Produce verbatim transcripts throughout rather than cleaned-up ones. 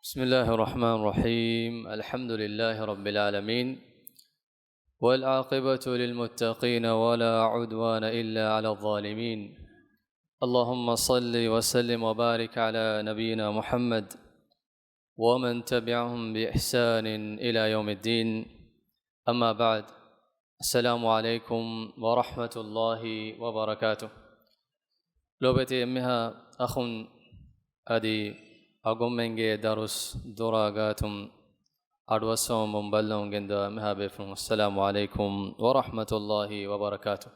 بسم الله الرحمن الرحيم. الحمد لله رب العالمين. والعاقبة للمتقين ولا عدوان إلا على الظالمين. اللهم صل وسلم وبارك على نبينا محمد ومن تبعهم بإحسان إلى يوم الدين. أما بعد. السلام عليكم ورحمة الله وبركاته. ލޯބިވެތި އެންމެހާ އަޚުން އަދި އަޅުގަނޑުމެންގެ ދަރުސް ދުރާ ގާތުން އަޑުއައްސަވަމުން ބައްލަވަމުން ގެންދަވާ އެންމެހާ ބޭފުޅުން، السلام عليكم ورحمة الله وبركاته.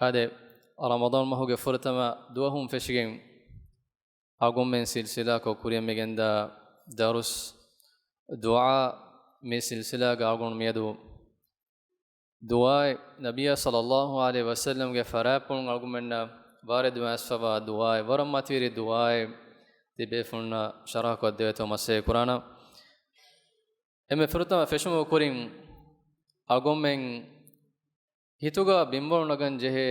އާދެ، ރަމަޟާން މަހުގެ ފުރަތަމަ ދުވަހުން ފެށިގެން އަޅުގަނޑުމެން ސިލްސިލާކޮށް ކުރިއަށް މިގެންދާ ދަރުސް ދުޢާ، މި ސިލްސިލާގަ އަޅުގަނޑު މިއަދު ދުޢާއެއް، ނަބިއްޔާ ޞައްލައްލާހު ޢަލައިހި ވަސައްލަމްގެ ފަރާތްޕުޅުން އަޅުގަނޑުމެންނަށް ވާރިދުވެ އައިސްފަވާ ދުޢާއެއް، ވަރަށް މަތިވެރި ދުޢާއެއް، ތިބޭފުޅުންނާ ޝަރަޙަކޮށްދެވޭތޯ މަސައްކަތް ކުރާނަން. އެންމެ ފުރަތަމަ ފެށުމުގެ ކުރިން އަޅުގަނޑުމެން ހިތުގަ ބިންވަޅު ނަގަން ޖެހޭ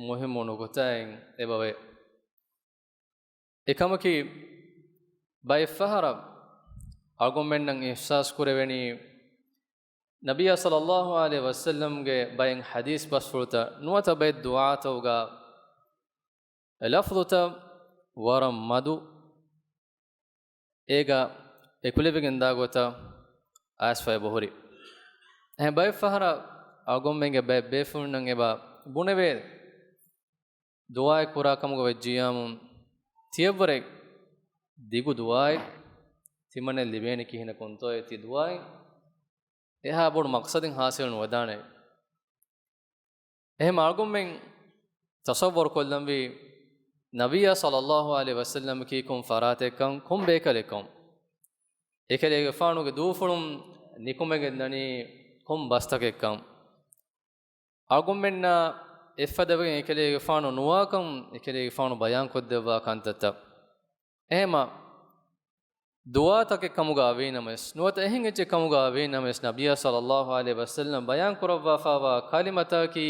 މުހިއްމު ނުކުތާއެއް އެބަވޭ. އެކަމަކީ، ބައެއް ފަހަރަށް އަޅުގަނޑުމެންނަށް އިޙްސާސް ކުރެވެނީ، ނަބިއްޔާ ޞައްލައްލާހު ޢަލައިހި ވަސައްލަމްގެ ބައެއް ޙަދީޘް ބަސްފުޅުތައް ނުވަތަ ބައެއް ދުޢާތަކުގަ ލަފްޡުތައް ވަރަށް މަދު، އޭގަ އެކުލެވިގެންދާ ގޮތަށް އައިސްފަ އެބަހުރި. އެހެން ބައެއް ފަހަރަށް އަޅުގަނޑުމެންގެ ބައެއް ބޭފުޅުންނަށް އެބަ ބުނެވޭ، ދުޢާއެއް ކުރާ ކަމުގަ ވެއްޖިއްޔާމު، ތިޔަށްވުރެ ދިގު ދުޢާއެއް، ތިމަންނައަށް ލިބޭނީ ކިހިނަކުންތޯއޭ ތި ދުޢާއިން؟ އެހާ ބޮޑު މަޤްޞަދެއް ޙާޞިލު ނުވެދާނެ. އެހެން އަޅުގަނޑުމެން ތަޞައްވަރު ކޮށްލަންވީ، ނަބިއްޔާ ޞައްލައްލާހު ޢަލައިހި ވަސައްލަމަކީ ކޮން ފަރާތެއްކަން، ކޮން ބޭކަލެއްކަން، އެކަލޭގެފާނުގެ ދޫފުޅުން ނިކުމެގެންދަނީ ކޮން ބަސްތަކެއްކަން. އަޅުގަނޑުމެންނާ އެއްފަދަވެގެން އެކަލޭގެފާނު ނުވާކަން އެކަލޭގެފާނު ބަޔާންކޮށްދެއްވާ ކަންތައްތައް. އެހެމަ ދުޢާތަކެއް ކަމުގަ ވީނަމަވެސް، ނުވަތަ އެހެން އެއްޗެއް ކަމުގަ ވީނަމަވެސް، ނަބިއްޔާ ޞައްލައްލާހު ޢަލައިހި ވަސައްލަމް ބަޔާން ކުރައްވާފައިވާ ކަލިމަތަކީ،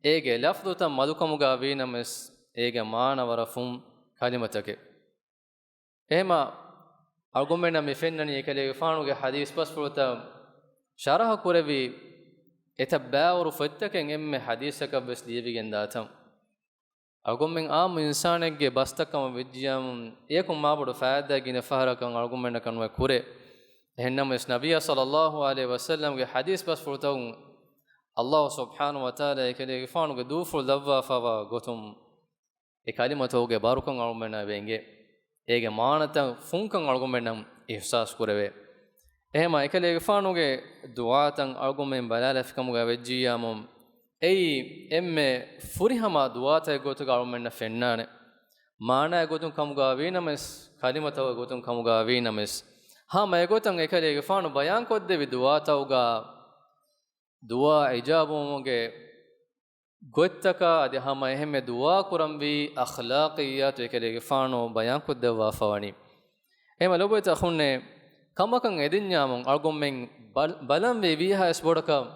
އޭގެ ލަފްޡުތައް މަދުކަމުގަ ވީނަމަވެސް، އޭގެ މާނަ ވަރަށް ފުން ކަލިމަތަކެއް. އެހެމަ އަޅުގަނޑުމެންނަށް މި ފެންނަނީ އެކަލޭގެފާނުގެ ޙަދީޘް ބަސްފުޅުތައް ޝަރަޙަ ކުރެވި އެތައް ބައިވަރު ފޮތްތަކެއް އެންމެ ޙަދީޘަކަށްވެސް ލިޔެވިގެންދާތަން. އަޅުގަނޑުމެން އާއްމު އިންސާނެއްގެ ބަސްތައް ކަމަށް ވެއްޖިއްޔާމު، އެޔަކުން މާބޮޑު ފައިދާ ގިނަ ފަހަރަކަށް އަޅުގަނޑުމެންނަކަށް ނުވެ ކުރޭ. އެހެންނަމަވެސް، ނަބިއްޔާ ޞައްލައްލާހު ޢަލައިހި ވަސައްލަމްގެ ޙަދީޘް ބަސްފުޅުތަކުން ﷲ ސުބްޙާނަހޫ ވަތަޢާލާ އެކަލޭގެފާނުގެ ދޫފުޅު ލައްވާފައިވާ ގޮތުން، އެ ކަލިމަތަކުގެ ބަރުކަން އަޅުގަނޑުމެންނަށް އެބަ އެނގޭ. އޭގެ މާނަތައް ފުންކަން އަޅުގަނޑުމެންނަށް އިޙްސާސް ކުރެވޭ. އެހެމަ އެކަލޭގެފާނުގެ ދުޢާތައް އަޅުގަނޑުމެން ބަލާލަފިކަމުގަ ވެއްޖިއްޔާމު، އެއީ އެންމެ ފުރިހަމަ ދުޢާތައް ގޮތުގަ އަޅުގަނޑުމެންނަށް ފެންނާނެ. މާނައެއް ގޮތުން ކަމުގަ ވީނަމަވެސް، ކަލިމަތަކުގެ ގޮތުން ކަމުގަ ވީނަމަވެސް، ހަމަ އެގޮތަށް އެކަލޭގެފާނު ބަޔާންކޮށްދެއްވި ދުޢާތަކުގަ ދުޢާ އިޖާބަވުމުގެ ގޮތްތަކާ އަދި ހަމަ އެހެންމެ ދުޢާ ކުރަންވީ އަޚްލާޤިއްޔާތު އެކަލޭގެފާނު ބަޔާންކޮށްދެއްވާފަވަނީ. އެހެމަ ލޮބުވެތި އަޚުންނޭ، ކަމަކަށް އެދިންޏާމުން އަޅުގަނޑުމެން ބަލް-، ބަލަންވީ ވީހާވެސް ބޮޑަކަށް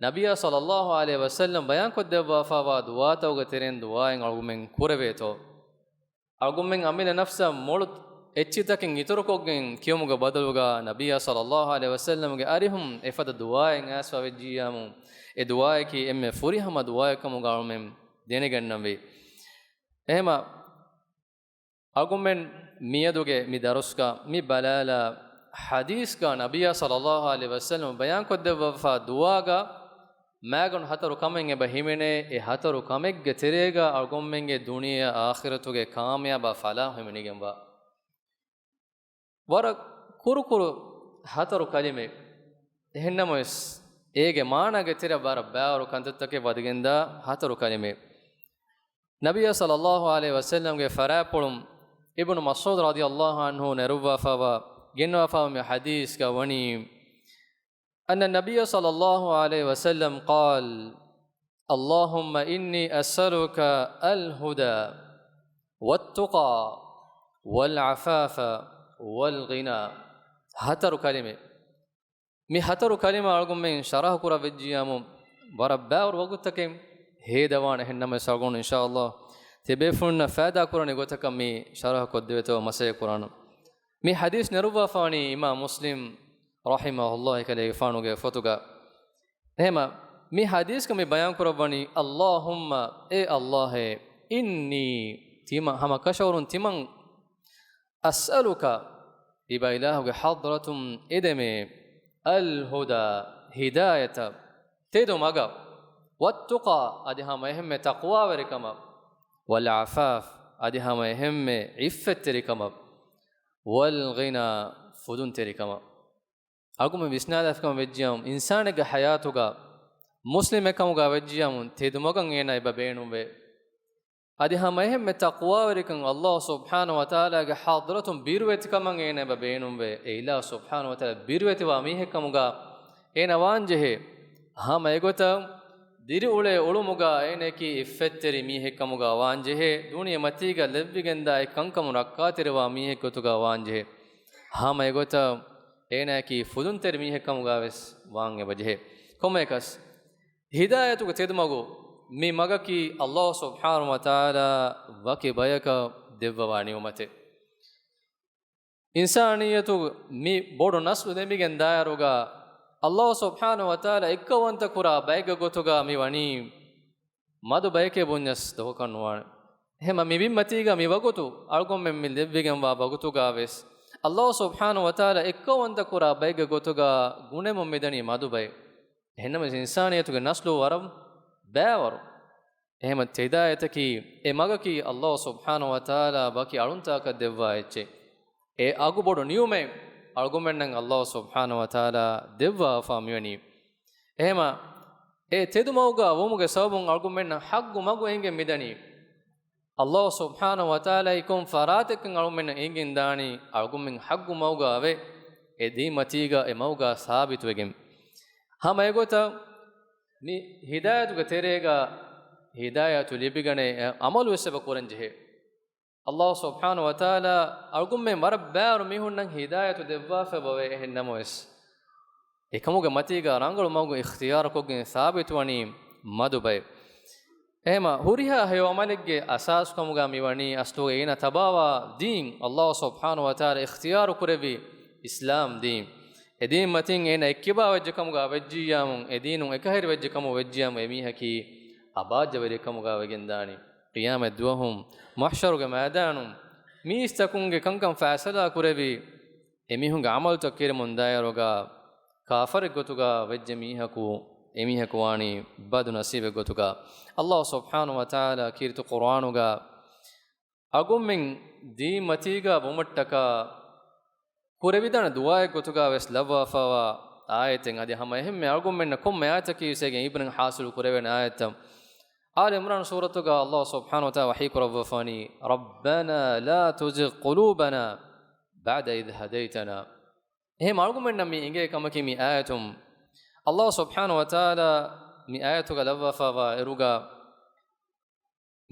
ނަބިއްޔާ ޞައްލައްލާހު ޢަލައިހި ވަސައްލަމް ބަޔާންކޮށްދެއްވާފައިވާ ދުޢާތަކުގެ ތެރެއިން ދުޢާއެއް އަޅުގަނޑުމެން ކުރެވޭތޯ؟ އަޅުގަނޑުމެން އަމިއްލަ ނަފްސަށް މޮޅު އެއްޗިތަކެއް އިތުރުކޮށްގެން ކިޔުމުގެ ބަދަލުގަ ނަބިއްޔާ ޞައްލައްލާހު ޢަލައިހި ވަސައްލަމްގެ އަރިހުން އެފަދަ ދުޢާއެއް އައިސްފަވެއްޖިއްޔާމު، އެ ދުޢާއަކީ އެންމެ ފުރިހަމަ ދުޢާއެއްކަމުގަ އަޅުމެން ދެނެގަންނަންވީ. އެހެމަ އަޅުގަނޑުމެން މިއަދުގެ މި ދަރުސްގަ މި ބަލާލާ ޙަދީޘްގަ ނަބިއްޔާ ޞައްލައްލާހު ޢަލައިހި ވަސައްލަމް ބަޔާންކޮށްދެއްވާފަ ދުޢާގަ މާގަނޑު ހަތަރު ކަމެއް އެބަ ހިމެނޭ. އެ ހަތަރު ކަމެއްގެ ތެރޭގަ އަޅުގަނޑުމެންގެ ދުނިޔެއާ އާޚިރަތުގެ ކާމިޔާބާ ފަލާޙު ހިމެނިގެންވާ ވަރަށް ކުރުކުރު ހަތަރު ކަލިމެއް. އެހެންނަމަވެސް، އޭގެ މާނައިގެ ތެރެއަށް ވަރަށް ބައިވަރު ކަންތައްތަކެއް ވަދެގެންދާ ހަތަރު ކަލިމެއް. ނަބިއްޔާ ޞައްލައްލާހު ޢަލައިހި ވަސައްލަމްގެ ފަރާތްޕުޅުން އިބްނު މަސްޢޫދު ރަޟިޔައްލާހު ޢަންހު ނެރުއްވާފައިވާ، ގެންނަވާފައިވާ މި ޙަދީޘްގަ ވަނީ، أن النبي صلى الله عليه وسلم قال: اللهم إني أسألك الهدى والتقى والعفاف والغنى. ހަތަރު ކަލިމެއް. މި ހަތަރު ކަލިމަ އަޅުގަނޑުމެން ޝަރަޙަ ކުރަން ވެއްޖިއްޔާމު، ވަރަށް ބައިވަރު ވަގުތުތަކެއް ހޭދަވާނެ. އެހެންނަމަވެސް އަޅުގަނޑު އިންޝާﷲ ތިބޭފުޅުންނަށް ފައިދާ ކުރަނި ގޮތަކަށް މި ޝަރަޙަ ކޮށްދެވޭތޯ މަސައްކަތް ކުރާނަން. މި ޙަދީޘް ނެރުއްވާފާނީ އިމާމު މުސްލިމް ރަޙިމަހުﷲ ކަލޭގެފާނުގެ ފޮތުގަ. އެހެމަ މި ޙަދީޘްގަ މި ބަޔާން ކުރައްވަނީ، އައްލާހުއްމަ، އޭ އައްލާހޭ، އިންނީ، ތިމަ، ހަމަ ކަށަވަރުން ތިމަން، އަސްއަލުކަ، އިބަ އިލާހުގެ ޙަޟްރަތުން އެދެމޭ، އަލްހުދާ، ހިދާޔަތަށް، ތެދު މަގަށް، ވައްތުޤާ، އަދި ހަމަ އެހެންމެ ތަޤްވާވެރިކަމަށް، ވަލްޢަފާފް، އަދި ހަމަ އެހެންމެ ޢިއްފަތްތެރިކަމަށް، ވަލްޣިނާ، ފުދުންތެރިކަމަށް. އަޅުގަނޑު ވިސްނާލާފިކަމަށް ވެއްޖިޔާމު، އިންސާނެއްގެ ޙަޔާތުގަ މުސްލިމެއް ކަމުގަ ވެއްޖިޔާމު، ތެދުމަގަށް އޭނާ އެބަ ބޭނުންވޭ. އަދި ހަމަ އެހެންމެ ތަޤްވާވެރިކަން، އައްލާހު ސުބްޙާނަހު ވަތަޢާލާގެ ޙަޟްރަތުން ބިރުވެތިކަމަށް އޭނާ އެބަ ބޭނުންވޭ. އެ އިލާހު ސުބްޙާނަހު ވަތަޢާލާ ބިރުވެތިވާ މީހެއް ކަމުގަ އޭނާ ވާންޖެހޭ. ހަމަ އެގޮތަށް ދިރިއުޅޭ އުޅުމުގަ އޭނައަކީ އިއްފަތްތެރި މީހެއް ކަމުގަ ވާންޖެހޭ. ދުނިޔެ މަތީގަ ލެއްވިގެންދާ އެ ކަންކަމުން ރައްކާތެރިވާ މީހެއް ގޮތުގަ ވާންޖެހޭ. ހަމަ އެގޮތަށް އޭނާއަކީ ފުދުންތެރި މީހެއް ކަމުގަ ވެސް ވާން އެބަޖެހޭ. ކޮންމެއަކަސް، ހިދާޔަތުގެ ތެދުމަގު، މި މަގަކީ އައްލާހު ސުބްޙާނަހު ވަތަޢާލާ ވަކި ބަޔަކަށް ދެއްވަވާ ނިޢުމަތެއް. އިންސާނިއްޔަތު މި ބޮޑު ނަސްލު ދެމިގެން ދާއިރުގަ، އައްލާހު ސުބްޙާނަހު ވަތަޢާލާ އެއްކައުވަންތަ ކުރާ ބައެއްގެ ގޮތުގަ މި ވަނީ މަދު ބަޔެކޭ ބުންޏަސް ދޮގަކަށް ނުވާނެ. އެހެމަ މި ބިންމަތީގަ މި ވަގުތު އަޅުގަނޑުމެން މި ލެއްވިގެންވާ ވަގުތުގަ ވެސް، އައްލާހު ސުބްޙާނަހު ވަތަޢާލާ އެއްކައުވަންތަ ކުރާ ބައެއްގެ ގޮތުގަ ގުނެމުން މިދަނީ މަދު ބައެއް. އެހެންނަމަވެސް އިންސާނިއްޔަތުގެ ނަސްލު ވަރަށް ބައިވަރު. އެހެމަ ހިދާޔަތަކީ، އެ މަގަކީ އައްލާހު ސުބްޙާނަހު ވަތަޢާލާ ވަކި އަޅުންތަކަށް ދެއްވާ އެއްޗެއް. އެ އަގު ބޮޑު ނިޢުމަތް އަޅުގަނޑުމެންނަށް އައްލާހު ސުބްޙާނަހު ވަތަޢާލާ ދެއްވާފާ މިވަނީ. އެހެމަ އެ ތެދުމަގުގަ ވުމުގެ ސަބަބުން އަޅުގަނޑުމެންނަށް ޙައްޤު މަގު އެނގެން މިދަނީ. އައްލާހު ސުބްޙާނަހު ވަތަޢާލާ ކޮން ފަރާތެއްކަން އަޅުގަނޑުމެންނަށް އެނގިން ދާނީ، އަޅުގަނޑުމެން ޙައްޤު މަގުގަ ވެ، އެ ދީން މަތީގަ އެ މަގުގަ ސާބިތުވެގެން. ހަމަ އެގޮތަށް މި ހިދާޔަތުގެ ތެރޭގަ ހިދާޔަތު ލިބިގަނެ އެ ޢަމަލު ވެސް އެބަ ކުރަން ޖެހޭ. އައްލާހު ސުބްޙާނަހު ވަތަޢާލާ އަޅުގަނޑުމެން ވަރަށް ބައިވަރު މީހުންނަށް ހިދާޔަތު ދެއްވާފައި އެބަވޭ. އެހެން ނަމަވެސް، އެކަމުގެ މަތީގަ ރަނގަޅު މަގު އިޚްތިޔާރުކޮށްގެން ސާބިތުވަނީ މަދު ބައެއް. އެހެމަ ހުރިހާ ހެޔޮ ޢަމަލެއްގެ އަސާސްކަމުގަ މިވަނީ އަސްލުގަ އޭނާ ތަބާވާ ދީން، އައްލާހު ސުބްޙާނަހު ވަތަޢާލާ އިޚްތިޔާރު ކުރެއްވި އިސްލާމް ދީން. އެ ދީން މަތިން އޭނާ އެއްކިބާ ވެއްޖެ ކަމުގަ ވެއްޖިއްޔާމު، އެ ދީނުން އެކަހެރި ވެއްޖެ ކަމު ވެއްޖިއްޔާމު، އެ މީހަކީ އަބާއްޖަވެރި ކަމުގަ ވެގެން ދާނީ. ޤިޔާމަތް ދުވަހުން މަޙްޝަރުގެ މައިދާނުން މީސްތަކުންގެ ކަންކަން ފައިސަލާ ކުރެވި، އެމީހުންގެ ޢަމަލުތައް ކިރިމުން ދާއިރުގަ ކާފަރެއް ގޮތުގަ ވެއްޖެ މީހަކު، އެމީހަކު ވާނީ ބަދު ނަސީބެއް ގޮތުގަ. އައްލާހު ސުބްޙާނަހު ވަތަޢާލާ ކީރިތި ޤުރްއާނުގަ އަޅުގަނޑުމެން ދީން މަތީގަ ވުމަށްޓަކާ ކުރެވިދާނެ ދުޢާއެއް ގޮތުގަ ވެސް ލައްވާފައިވާ އާޔަތެއް. އަދި ހަމަ އެހެންމެ އަޅުގަނޑުމެންނަށް ކޮންމެ އާޔަތަކީ ވެސް އޭގެ އިބްރަތް ޙާޞިލު ކުރެވޭނެ އާޔަތްތައް. އާލު ޢިމްރާން ސޫރަތުގަ އައްލާހު ސުބްޙާނަހު ވަތަޢާލާ ވަޙީ ކުރައްވަފާނީ، رَبَّنَا لَا تُزِغْ قُلُوبَنَا بَعْدَ إِذْ هَدَيْتَنَا. އެހެން އަޅުގަނޑުމެންނަށް މި އެނގޭ ކަމަކީ މި އާޔަތުން އައްލާހު ސުބްޙާނަހު ވަތަޢާލާ މި އާޔަތުގަ ލައްވާފައިވާ އިރުގަ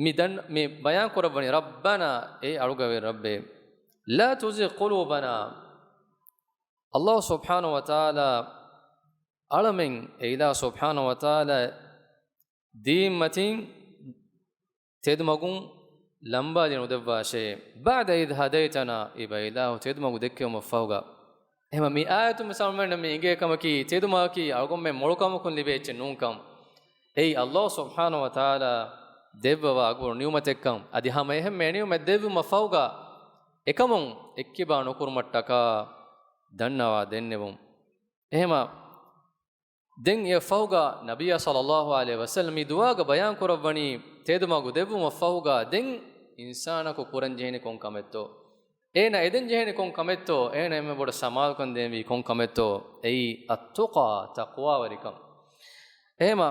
މި ދަން-، މި ބަޔާން ކުރައްވަނީ، رَبَّنَا، އޭ އަޅުގަވޭ ރައްބޭ، لَا تُزِغْ قُلُوبَنَا. އައްލާހު ސުބްޙާނަހު ވަތަޢާލާ އަޅަމެން އެ އިލާހު ސުބްޙާނަހު ވަތަޢާލާ ދީން މަތިން ތެދުމަގުން ލަނބާލި ނުދެއްވާށޭ. بَعْدَ إِذْ هَدَيْتَنَا، އިބަ އިލާހު ތެދުމަގު ދެއްކެވުމަށްފަހުގަ. އެހެމަ މި އާޔަތުން މިސާލުމެން މި އެނގޭ ކަމަކީ، ތެދުމަގަކީ އަޅުގަނޑުމެން މޮޅުކަމަކުން ލިބޭ އެއްޗެއް ނޫންކަން. އެއީ އައްލާހު ސުބްޙާނަހު ވަތަޢާލާ ދެއްވަވާ އަގުބޮޑު ނިޢުމަތެއްކަން. އަދި ހަމަ އެހެންމެ ނިޢުމަތް ދެއްވުމަށްފަހުގަ އެކަމުން އެއްކިބާ ނުކުރުމަށްޓަކާ ދަންނަވާ ދެންނެވުން. އެހެމަ ދެން އެ ފަހުގަ ނަބިއްޔާ ޞައްލައްލާހު ޢަލައިހި ވަސައްލަމް މި ދުޢާގަ ބަޔާން ކުރައްވަނީ، ތެދުމަގު ދެއްވުމަށް ފަހުގަ ދެން އިންސާނަކު ކުރަން ޖެހެނީ ކޮން ކަމެއްތޯ؟ އޭނަ އެދެން ޖެހެނީ ކޮން ކަމެއްތޯ؟ އޭނަ އެންމެ ބޮޑަށް ސަމާލުކަން ދޭންވީ ކޮން ކަމެއްތޯ؟ އެއީ އައްތުޤާ، ތަޤްވާވެރިކަން. އެހެމަ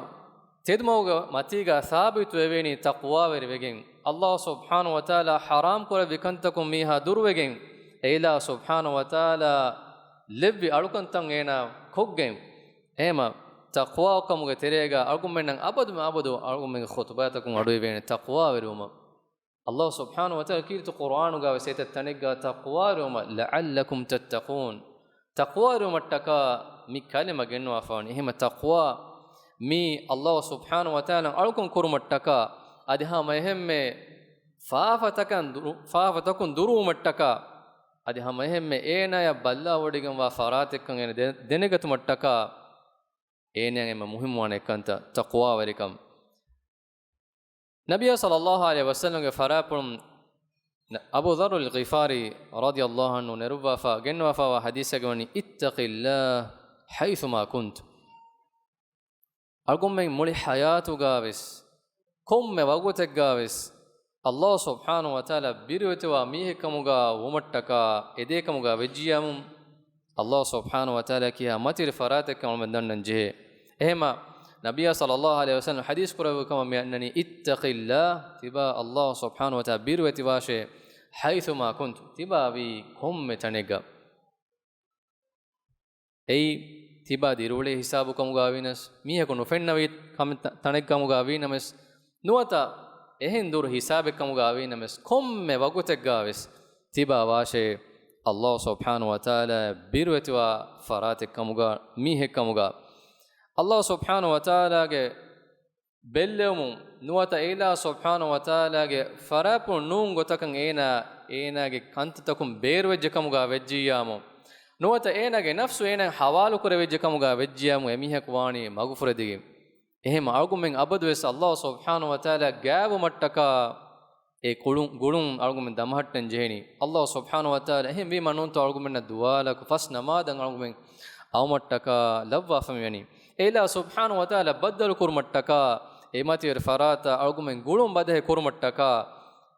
ތެދުމަގުގެ މަތީގަ ސާބިތު ވެވޭނީ ތަޤްވާވެރިވެގެން، އައްލާހު ސުބްޙާނަހު ވަތަޢާލާ ޙަރާމް ކުރެއްވި ކަންތަކުން މީހާ ދުރުވެގެން، އެ އިލާހު ސުބްޙާނަހު ވަތަޢާލާ ލެއްވި އަޅުކަންތައް އޭނާ ކޮށްގެން. އެހެމަ ތަޤްވާކަމުގެ ތެރޭގަ އަޅުގަނޑުމެންނަށް އަބަދުމެ އަބަދު އަޅުގަނޑުމެންގެ ޚުޠުބާތަކުން އަޑުއިވޭނެ ތަޤްވާވެރިވުމަށް. އައްލާހު ސުބްޙާނަހު ވަތަޢާލާ ކީރިތި ޤުރްއާނުގަ ވެސް އެތައް ތަނެއްގަ ތަޤްވާވެރިވުމަށް، لَعَلَّكُمْ تَتَّقُونَ، ތަޤްވާވެރިވުމަށްޓަކާ މި ކަލިމަ ގެންނަވާފަވަނީ. އެހެމަ ތަޤްވާ މީ އައްލާހު ސުބްޙާނަހު ވަތަޢާލާ އަޅުކަން ކުރުމަށްޓަކާ، އަދި ހަމަ އެހެންމެ ފާފަތަކަން ދުރު-، ފާފަތަކުން ދުރުވުމަށްޓަކާ، އަދި ހަމައެހެންމެ އޭނާޔަށް ބައްލަވަޑައިގެންވާ ފަރާތެއްކަން އޭނަ ދެ-، ދެނެގަތުމަށްޓަކާ އޭނާއަށް އެންމެ މުހިއްމުވާނެ އެއްކަންތައް ތަޤްވާވެރިކަން. ނަބިއްޔާ ޞައްލައްލާހު ޢަލައިހި ވަސައްލަމްގެ ފަރާތްޕުޅުން އަބޫ ޛައްރުލް ޣިފާރީ ރަޟިޔައްލާހު ޢަންހު ނެރުއްވާފަ ގެންނަވާފައިވާ ޙަދީޘެއްގަ ވަނީ، اتق الله حيثما كنت. އަޅުގަނޑުމެން މުޅި ޙަޔާތުގަވެސް، ކޮންމެ ވަގުތެއްގަވެސް، ﷲ ސުބްޙާނަހޫ ވަތަޢާލާ ބިރުވެތިވާ މީހެއްކަމުގަ ވުމަށްޓަކާ، އެދޭކަމުގަ ވެއްޖިއްޔާމު، ﷲ ސުބްޙާނަހޫ ވަތަޢާލާ ކިހާ މަތިވެރި ފަރާތެއްކަން އަޅުގަނޑުމެން ދަންނަން ޖެހޭ. އެހެމަ، ނަބިއްޔާ ޞައްލައްލާހު ޢަލައިހި ވަސައްލަމް ޙަދީޘް ކުރެއްވި ކަމަށް މި އަންނަނީ، اتق الله، ތިބާ ﷲ ސުބްޙާނަހޫ ވަތަޢާލާ ބިރުވެތިވާށޭ، حيثما كنت، ތިބާވީ ކޮންމެ ތަނެއްގަ. އެއީ، ތިބާ ދިރިއުޅޭ ހިސާބުކަމުގަ ވީނަސް، މީހަކު ނުފެންނަވި ކަމެއް ތަ-، ތަނެއްކަމުގަ ވީނަމަސް، ނުވަތަ އެހެން ދުރު ހިސާބެއްކަމުގަ ވީނަމަސް، ކޮންމެ ވަގުތެއްގަވެސް ތިބާ ވާށޭ، ﷲ ސުބްޙާނަހޫ ވަތަޢާލާ ބިރުވެތިވާ ފަރާތެއްކަމުގަ، މީހެއްކަމުގަ. ﷲ ސުބްޙާނަހޫ ވަތަޢާލާގެ ބެއްލެވުމުން ނުވަތަ އެއިލާހު ސުބްޙާނަހޫ ވަތަޢާލާގެ ފަރާތްޕުޅު ނޫން ގޮތަކަށް އޭނާ، އޭނާގެ ކަންތައްތަކުން ބޭރުވެއްޖެ ކަމުގަ ވެއްޖިއްޔާމު، ނުވަތަ އޭނާގެ ނަފްސު އޭނާއަށް ޙަވާލުކުރެވިއްޖެ ކަމުގަ ވެއްޖިއްޔާމު، އެމީހަކު ވާނީ މަގުފުރެދިގެން. އެހެން އަޅުގަނޑުމެން އަބަދުވެސް ﷲ ސުބްޙާނަހޫ ވަތަޢާލާ ގާތްވުމަށްޓަކާ އެ ގުޅުން، ގުޅުން އަޅުގަނޑުމެން ދަމަހައްޓަން ޖެހެނީ. ﷲ ސުބްޙާނަހޫ ވަތަޢާލާ އެހެންވީމަ ނޫންތޯ އަޅުގަނޑުމެންނަށް ދުވާލަކު ފަސް ނަމާދަށް އަޅުގަނޑުމެން އައުމަށްޓަކާ ލައްވާފަ މިވަނީ. އެއިލާހު ސުބްޙާނަހޫ ވަތަޢާލާ ބައްދަލުކުރުމަށްޓަކާ އެ މަތިވެރި ފަރާތަށް އަޅުގަނޑުމެން ގުޅުން ބަދަހެއް ކުރުމަށްޓަކާ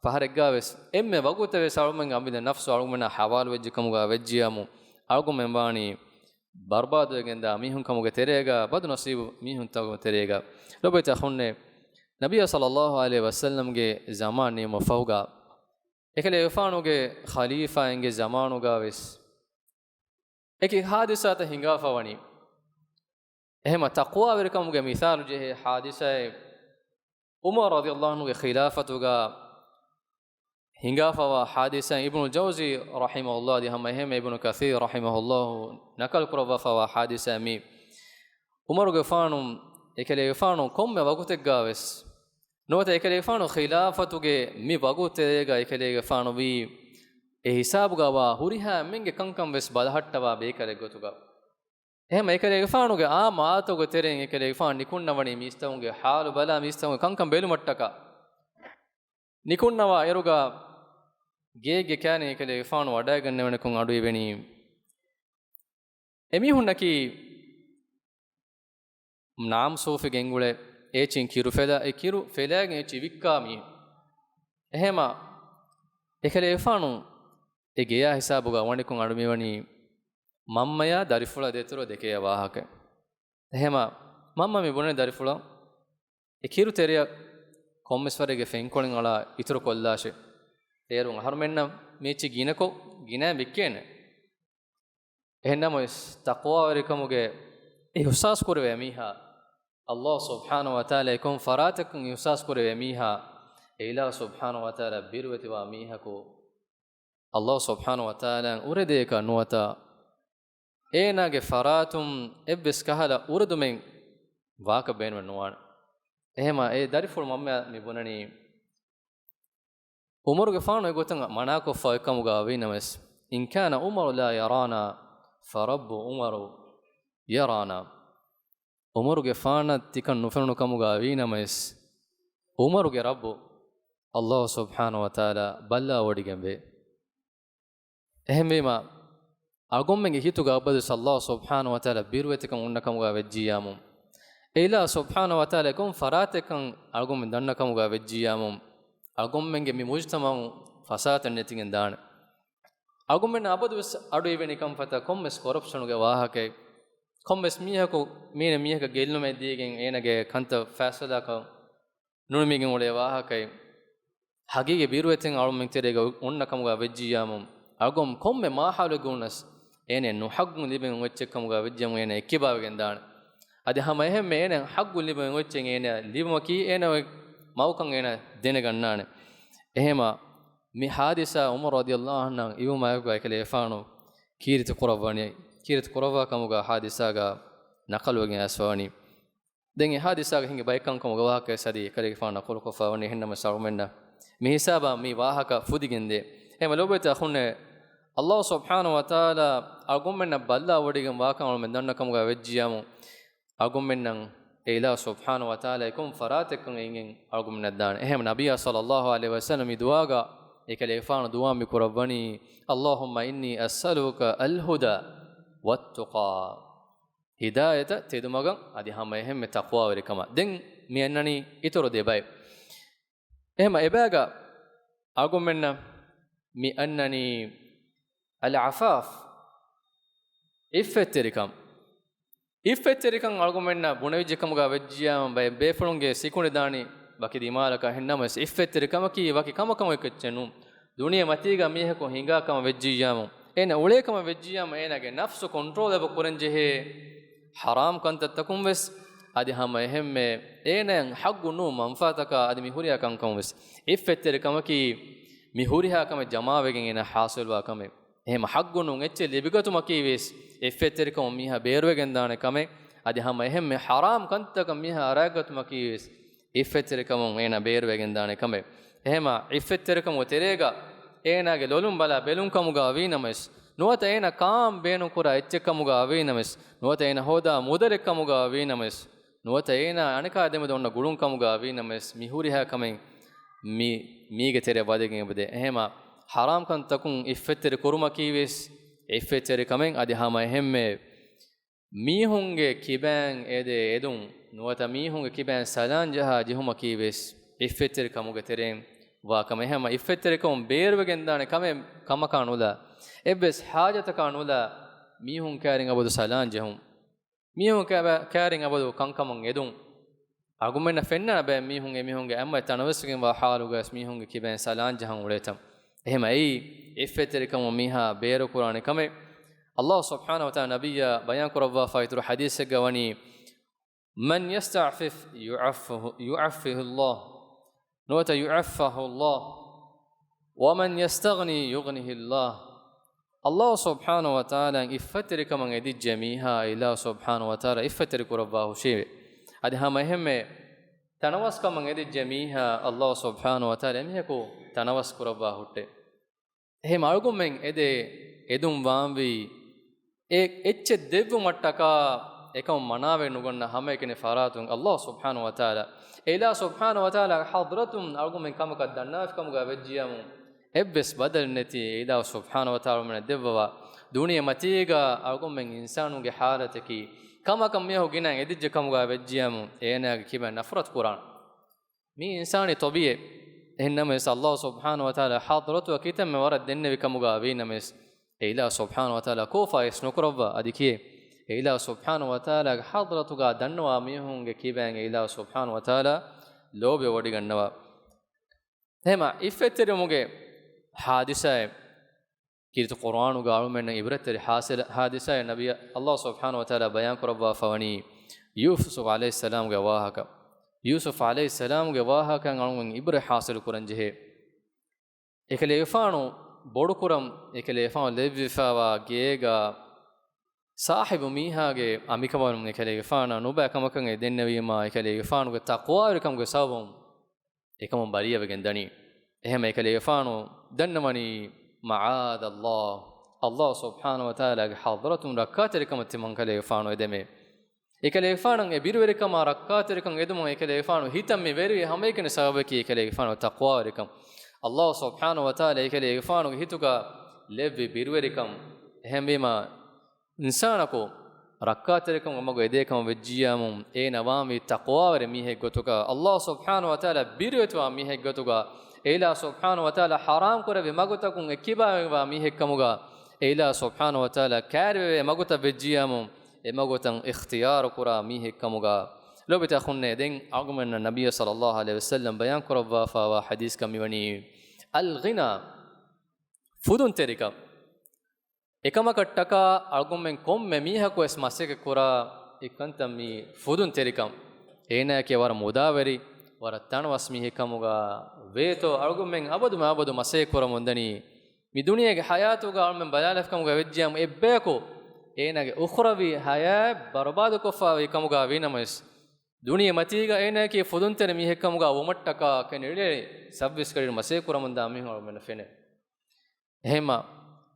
ފަހަރެއްގަވެސް އެންމެ ވަގުތެއްވެސް އަޅުގަނޑުމެންގެ އަމިއްލަ ނަފްސު އަޅުގަނޑުމެންނާ ޙަވާލުވެއްޖެ ކަމުގަ ވެއްޖިއްޔާމު، އަޅުގަނޑުމެން ވާނީ ބަރުބާދުވެގެންދާ މީހުން ކަމުގެ ތެރޭގަ، ބަދުނަސީބު މީހުންތަކުގެ ތެރޭގަ. ލޮބުވެތި އަޚުންނޭ، ނަބިއްޔާ ޞައްލައްލާހު ޢަލައިހި ވަސައްލަމްގެ ޒަމާން ނިމުމަށްފަހުގަ، އެކަލޭގެފާނުގެ ޚަލީފާއިންގެ ޒަމާނުގަވެސް އެކި ޙާދިސާތައް ހިނގާފަ ވަނީ. އެހެމަ ތަޤްވާވެރިކަމުގެ މިސާލު ޖެހޭ ޙާދިސާއެއް ޢުމަރު ރަޟިޔައްލާހު ޢަންހުގެ ޚިލާފަތުގަ ހިނގާފަވާ ޙާދިސާ އިބްނުލް ޖައުޒީ ރަޙިމަހުﷲ އަދި ހަމަ އެހެންމެ އިބްނު ކަޘީރު ރަޙިމަހުﷲ ނަޤަލު ކުރައްވާފަވާ ޙާދިސާ މީ. ޢުމަރުގެފާނު، އެކަލޭގެފާނު ކޮންމެ ވަގުތެއްގަވެސް ނުވަތަ އެކަލޭގެފާނު ޚިލާފަތުގެ މި ވަގުތެރޭގަ އެކަލޭގެފާނު ވީ އެ ހިސާބުގަވާ ހުރިހާ އެންމެންގެ ކަންކަން ވެސް ބަލަހައްޓަވާ ބޭކަލެއް ގޮތުގަ. އެހެމަ އެކަލޭގެފާނުގެ އާއްމު އާދަތުގެ ތެރެއިން އެކަލޭގެފާނު ނިކުންނަވަނީ މީސްތަކުންގެ ޙާލު ބަލާ މީސްތަކުންގެ ކަންކަން ބެލުމަށްޓަކާ. ނިކުންނަވާ އިރުގަ ގޭގެ ކާނީ އެކަލޭގެފާނު ވަޑައިގަންނަވަނިކޮށް އަޑު އިވެނީ އެމީހުންނަކީ ނާމް ސޫފި ގެންގުޅޭ އޭޗިން ކިރު ފެލާ، އެ ކިރު ފެލާގެން އެއްޗި ވިއްކާ މީހުން. އެހެމަ އެކަލޭގެފާނު އެ ގެޔާ ހިސާބުގަ ވަނިކޮށް އަޑު މިވަނީ މަންމަޔާ ދަރިފުޅާ ދޭތެރޭ ދެކެޔާ ވާހަކަ. އެހެމަ މަންމަ މި ބުނެ ދަރިފުޅަށް އެ ކިރު ތެރެއަށް ކޮންމެސް ވަރެއްގެ ފެންކޮޅެއް އަޅާ އިތުރު ކޮށްލާށޭ. އޭރުން އަހަރުމެންނަށް މި އެއްޗި ގިނަކޮށް ގިނައިން ވިއްކޭނެ. އެހެންނަމަވެސް ތަޤްވާވެރިކަމުގެ އިޙްސާސް ކުރެވޭ މީހާ، ﷲ ސުބްޙާނަހޫ ވަތަޢާލާ ކޮން ފަރާތަކުން އިޙްސާސް ކުރެވޭ މީހާ، އެ އިލާހު ސުބްޙާނަހޫ ވަތަޢާލާ ބިރުވެތިވާ މީހަކު، ﷲ ސުބްޙާނަހޫ ވަތަޢާލާއަށް އުރެދޭކަށް ނުވަތަ އޭނާގެ ފަރާތުން އެއްވެސް ކަހަލަ އުރެދުމެއް ވާކަށް ބޭނުމެއް ނުވާނެ. އެހެމަ އެ ދަރިފުޅު މަންމަޔަށް މި ބުނަނީ، ޢުމަރުގެފާނު އެގޮތަށް މަނާކޮށްފަ އޮތްކަމުގަ ވީނަމަވެސް، إن كان عمر لا يرانا فرب عمر يرانا. ޢުމަރުގެފާނަށް ތިކަން ނުފެނުނު ކަމުގަ ވީނަމަވެސް، ޢުމަރުގެ ރައްބު ﷲ ސުބްޙާނަހޫ ވަތަޢާލާ ބައްލަވަޑައިގެންވޭ. އެހެންވީމަ، އަޅުގަނޑުމެންގެ ހިތުގަ އަބަދުވެސް ﷲ ސުބްޙާނަހޫ ވަތަޢާލާ ބިރުވެތިކަން އޮންނަ ކަމުގަ ވެއްޖިއްޔާމު، އެ އިލާހު ސުބްޙާނަހޫ ވަތަޢާލާ ކޮން ފަރާތެއްކަން އަޅުގަނޑުމެން ދަންނަ ކަމުގަ ވެއްޖިއްޔާމު، އަޅުގަނޑުމެންގެ މި މުޖްތަމަޢު ފަސާދަ ނެތިގެން ދާނެ. އަޅުގަނޑުމެންނަށް އަބަދުވެސް އަޑު އިވެނި ކަންފަތަށް ކޮންމެސް ކޮރަޕްޝަނުގެ ވާހަކައެއް، ކޮންމެސް މީހަކު މީނަ މީހަކަށް ގެއްލުމެއް ދީގެން އޭނަގެ ކަންތައް ފައިސަލާކަށް ނުނިމިގެން އުޅޭ ވާހަކައެއް، ހަގީގީ ބިރުވެތިން އަޅުމެން ތެރޭގަ އޮންނަ ކަމުގަ ވެއްޖިއްޔާމު، އަޅުގަނޑު ކޮންމެ މާހައުލެއްގަ ވުނަސް އޭނަ ނުހައްގުން ލިބެން އޮތް އެއްޗެއް ކަމުގަ ވެއްޖިއްޔާމު އޭނަ އެއްކިބާވެގެން ދާނެ. އަދި ހަމަ އެހެންމެ އޭނަ ހައްގު ލިބެން އޮތް އެއްޗެއް އޭނަ ލިބުމަކީ އޭނަ އޮތް މަގުކަން އޭނަ ދެނެގަންނާނެ. އެހެމަ މި ޙާދިސާ ޢުމަރު ރަޟިޔަﷲ ޢަންހު އިވުމާއެކު އެކަލޭގެފާނު ކީރިތި ކުރައްވަނީ، ކީރިތި ކުރައްވާ ކަމުގަ ޙާދިސާގަ ނަޤަލުވެގެން އައިސްފަވަނީ. ދެން އެ ޙާދިސާގަ ހިނގި ބައެއް ކަންކަމުގެ ވާހަކަ ސަދީ އެކަލޭގެފާނު ނަޤަލުކޮށްފަ ވަނީ. އެހެންނަމަވެސް އަޅުމެންނަށް މި ހިސާބަށް މި ވާހަކަ ފުދިގެންދޭ. އެހެމަ ލޮބުވެތި އަޚުންނޭ، ﷲ ސުބްޙާނަހޫ ވަތަޢާލާ އަޅުގަނޑުމެންނަށް ބައްލަވަޑައިގެން ވާކަން އަޅުގަނޑުމެން ދަންނަ ކަމުގަ ވެއްޖިއްޔާމު، އަޅުގަނޑުމެންނަށް އެ އިލާހު ސުބްޙާނަހޫ ވަތަޢާލާ އެކަމު ފަރާތެއްކަން އެނގެން އަޅުގަނޑުމެންނަށް ދާނެ. އެހެން ނަބިއްޔާ ޞައްލައްލާހު ޢަލައިހި ވަސައްލަމް މި ދުޢާގަ އެކަލޭގެފާނު ދުޢާ މި ކުރައްވަނީ، اللهم إني أسألك الهدى والتقى. ހިދާޔަތަށް ތެދުމަގަށް އަދި ހަމަ އެހެންމެ ތަޤްވާވެރިކަމަށް. ދެން މި އަންނަނީ އިތުރު ދެ ބައެއް. އެހެމަ އެބައިގަ އަޅުގަނޑުމެންނަށް މި އަންނަނީ އަލްޢަފާފް، ޢިއްފަތްތެރިކަން. ޢިއްފަތްތެރިކަން އަޅުގަނޑުމެންނަށް ބުނެވިއްޖެ ކަމުގަ ވެއްޖިއްޔާމު ބައެއް ބޭފުޅުންގެ ސިކުނޑި ދާނީ ވަކި ދިމާލަކަށް. އެހެންނަމަވެސް ޢިއްފަތްތެރިކަމަކީ ވަކި ކަމަކަށް އެއްޗެއް ނޫން. ދުނިޔެ މަތީގަ މީހަކު ހިނގާ ކަމަށް ވެއްޖިއްޔާމު، އޭނަ އުޅޭ ކަމަށް ވެއްޖިއްޔާމު، އޭނަގެ ނަފްސު ކޮންޓްރޯލް އެބަ ކުރަން ޖެހޭ ޙަރާމް ކަންތައްތަކުން ވެސް، އަދި ހަމަ އެހެންމެ އޭނައަށް ޙައްޤު ނޫން މަންފާތަކާ އަދި މި ހުރިހާ ކަންކަމުން ވެސް. ޢިއްފަތްތެރިކަމަކީ މި ހުރިހާ ކަމެއް ޖަމާވެގެން އޭނަ ޙާޞިލްވާ ކަމެއް. އެހެމަ ޙައްޤު ނޫން އެއްޗެއް ލިބިގަތުމަކީ ވެސް ޢިއްފަތްތެރިކަމުން މީހާ ބޭރުވެގެންދާނެ ކަމެއް. އަދި ހަމަ އެހެންމެ ޙަރާމް ކަންތަކަށް މީހާ އަރައިގަތުމަކީ ވެސް ޢިއްފަތްތެރިކަމުން އޭނަ ބޭރުވެގެންދާނެ ކަމެއް. އެހެމަ ޢިއްފަތްތެރިކަމުގެ ތެރޭގަ އޭނާގެ ލޮލުން ބަލާ ބެލުން ކަމުގަ ވީނަމަވެސް، ނުވަތަ އޭނަ ކާން ބޭނުންކުރާ އެއްޗެއް ކަމުގަ ވީނަމަވެސް، ނުވަތަ އޭނަ ހޯދާ މުދަލެއް ކަމުގަ ވީނަމަވެސް، ނުވަތަ އޭނާ އަނެކާ ދެމެދު އޮންނަ ގުޅުން ކަމުގަ ވީނަމަވެސް، މި ހުރިހާ ކަމެއް މި، މީގެ ތެރެއަށް ވަދެގެން އެބަދޭ. އެހެމަ ޙަރާމް ކަންތަކުން ޢިއްފަތްތެރި ކުރުމަކީ ވެސް ޢިއްފަތްތެރި ކަމެއް. އަދި ހަމަ އެހެންމެ މީހުންގެ ކިބައިން އެދޭ އެދުން، ނުވަތަ މީހުންގެ ކިބައިން ސަލާން ޖަހާ ޖެހުމަކީ ވެސް ޢިއްފަތްތެރި ކަމުގެ ތެރެއިން ވާ ކަމެއް. އެހެމަ ޢިއްފަތްތެރިކަމުން ބޭރުވެގެންދާނެ ކަމެއް ކަމަކާ ނުލާ، އެއްވެސް ޙާޖަތަކާ ނުލާ، މީހުން ކައިރިން އަބަދު ސަލާން ޖެހުން. މީހުން ކައި-، ކައިރިން އަބަދު ކަންކަމަށް އެދުން. އަޅުގަނޑުމެންނަށް ފެންނާނެ ބައެއް މީހުން އެމީހުންގެ އަތްމަތި ތަނަވަސްވެގެންވާ ޙާލުގަވެސް މީހުންގެ ކިބައިން ސަލާން ޖަހަން އުޅޭތަން. އެހެމަ އެއީ ޢިއްފަތްތެރިކަމުން މީހާ ބޭރުކުރާނެ ކަމެއް. ﷲ ސުބްޙާނަހޫ ވަތަޢާލާ ނަބިއްޔާ ބަޔާން ކުރައްވާފަ އިތުރު ޙަދީޘެއްގަ ވަނީ، من يستعفف يعفه، يعفه الله، ނުވަތަ يعفه الله، ومن يستغن يغنه الله. ﷲ ސުބްޙާނަހޫ ވަތަޢާލާ ޢިއްފަތްތެރިކަމަށް އެދިއްޖެ މީހާ، އެ އިލާހު ސުބްޙާނަހޫ ވަތަޢާލާ ޢިއްފަތްތެރި ކުރައްވާ ހުށީވެ. އަދި ހަމަ އެހެންމެ ތަނަވަސްކަމަށް އެދިއްޖެ މީހާ، ﷲ ސުބްޙާނަހޫ ވަތަޢާލާ އެމީހަކު ތަނަވަސް ކުރައްވާ ހުއްޓޭ. އެހެން އަޅުގަނޑުމެން އެދޭ އެދުން ވާންވީ އެ އެއްޗެއް ދެއްވުމަށްޓަކާ އެކަމަށް މަނާވެ ނުގަންނަ ހަމައެކަނި ފަރާތުން ﷲ ސުބްޙާނަހޫ ވަތަޢާލާ، އެ އިލާހު ސުބްޙާނަހޫ ވަތަޢާލާގެ ޙަޟްރަތުން އަޅުގަނޑުމެން ކަމަކަށް ދަންނަވާފި ކަމުގަ ވެއްޖިއްޔާމު، އެއްވެސް ބަދަލެއް ނެތި އެ އިލާހު ސުބްޙާނަހޫ ވަތަޢާލާ އަޅުގަނޑުމެންނަށް ދެއްވަވާ. ދުނިޔެ މަތީގަ އަޅުގަނޑުމެން އިންސާނުންގެ ޙާލަތަކީ ކަމަކަށް މީހަކު ގިނައިން އެދިއްޖެ ކަމުގަ ވެއްޖިއްޔާމު، އޭނާގެ ކިބައިން ނަފްރަތު ކުރާނެ. މީ އިންސާނީ ޠަބީޢަތް. އެހެންނަމަވެސް، ﷲ ސުބްޙާނަހޫ ވަތަޢާލާ ޙަޟްރަތުގަ ކިތަންމެ ވަރަށް ދެންނެވި ކަމުގަ ވީނަމަވެސް، އެ އިލާހު ސުބްޙާނަހޫ ވަތަޢާލާ ކޯފާ އިސް ނުކުރައްވާ. އަދި ކިޔޭ، އެ އިލާހު ސުބްޙާނަހޫ ވަތަޢާލާގެ ޙަޟްރަތުގަ ދަންނަވާ މީހުންގެ ކިބައިން އެ އިލާހު ސުބްޙާނަހޫ ވަތަޢާލާ ލޯބިވޮޑިގަންނަވާ. އެހެމަ ޢިއްފަތްތެރިވުމުގެ ޙާދިސާއެއް ކީރިތި ޤުރުއާނުގަ އަޅުމެންނަށް ޢިބްރަތްތެރި ޙާދިސާއެއް ނަބިއްޔާ، ﷲ ސުބްޙާނަހޫ ވަތަޢާލާ ބަޔާން ކުރައްވާފަ ވަނީ ޔޫސުފް ޢަލައިހިއްސަލާމްގެ ވާހަކަ. ޔޫސުފް ޢަލައިހިއްސަލާމްގެ ވާހަކައިން އަޅުގަނޑު ޢިބްރަތް ޙާޞިލު ކުރަން ޖެހޭ. އެކަލޭގެފާނު ބޮޑުކުރަން، އެކަލޭގެފާނު ލެއްވިފައިވާ ގޭގަ ސާހިބު މީހާގެ އަނބިކަނބަލުން އެކަލޭގެފާނަށް ނުބައި ކަމަކަށް އެ ދެންނެވީމާ، އެކަލޭގެފާނުގެ ތަޤްވާވެރިކަމުގެ ސަބަބުން އެކަމުން ބަރީއަވެގެން ދަނީ. އެހެން އެކަލޭގެފާނު ދަންނަވަނީ، މަޢާޛަﷲ، ﷲ ސުބްޙާނަހޫ ވަތަޢާލާގެ ޙަޟްރަތުން ރައްކާތެރިކަމަށް ތިމަން ކަލޭގެފާނު އެދެމޭ. އެކަލޭގެފާނަށް އެ ބިރުވެރިކަމާ ރައްކާތެރިކަން އެދުމުން އެކަލޭގެފާނު ހިތަށް މި ވެރިވި ހަމައެކަނި ސަބަބަކީ އެކަލޭގެފާނު ތަޤްވާވެރިކަން. ﷲ ސުބްޙާނަހޫ ވަތަޢާލާ އެކަލޭގެފާނުގެ ހިތުގަ ލެއްވި ބިރުވެރިކަން. އެހެންވީމާ، އިންސާނަކު ރައްކާތެރިކަމުގެ މަގު އެދޭކަމަށް ވެއްޖިއްޔާމު، އޭނަ ވާންވީ ތަޤްވާވެރި މީހެއްގެ ގޮތުގަ، ﷲ ސުބްޙާނަހޫ ވަތަޢާލާ ބިރުވެތިވާ މީހެއްގެ ގޮތުގަ، އެ އިލާހު ސުބްޙާނަހޫ ވަތަޢާލާ ޙަރާމް ކުރެއްވި މަގުތަކުން އެއްކިބާވެގެންވާ މީހެއްކަމުގަ، އެ އިލާހު ސުބްޙާނަހޫ ވަތަޢާލާ ކައިރިވެވޭ މަގުތައް ވެއްޖިއްޔާމު، އެ މަގުތައް އިޚްތިޔާރު ކުރާ މީހެއްކަމުގަ. ލޯބިތަ އަޚުންނޭ، ދެން އަޅުގަނޑުމެންނަށް ނަބިއްޔާ ޞައްލައްލާހު ޢަލައިހި ވަސައްލަމް ބަޔާން ކުރައްވާފައިވާ ޙަދީޘްގަ މިވަނީ، އަލްޣިނާ، ފުދުންތެރިކަން. އެކަމަކަށްޓަކާ އަޅުގަނޑުމެން ކޮންމެ މީހަކުވެސް މަސައްކަތް ކުރާ އެއްކަންތައް މީ ފުދުންތެރިކަން. އޭނާއަކީ ވަރަށް މުދާވެރި، ވަރަށް ތަނަވަސް މީހެއްކަމުގަ ވޭތޯ އަޅުގަނޑުމެން އަބަދުމަ އަބަދު މަސައްކަތް ކުރަމުންދަނީ. މި ދުނިޔޭގެ ޙަޔާތުގަ އަޅުމެން ބަލާލަފިކަމުގަ ވެއްޖިއްޔާމު އެއްބަޔަކު އޭނާގެ އުޚްރަވީ ޙަޔާތް ބަރުބާދުކޮށްފައިވީ ކަމުގަ ވީނަމަވެސް، ދުނިޔެ މަތީގަ އޭނާއަކީ ފުދުންތެރި މީހެއްކަމުގަ ވުމަށްޓަކާ ކެނޑިއެޅި ސައްބީސް ގަޑިއިރު މަސައްކަތް ކުރަމުންދާ މީހުން އަޅުމެންނަށް ފެނޭ. އެހެންމަ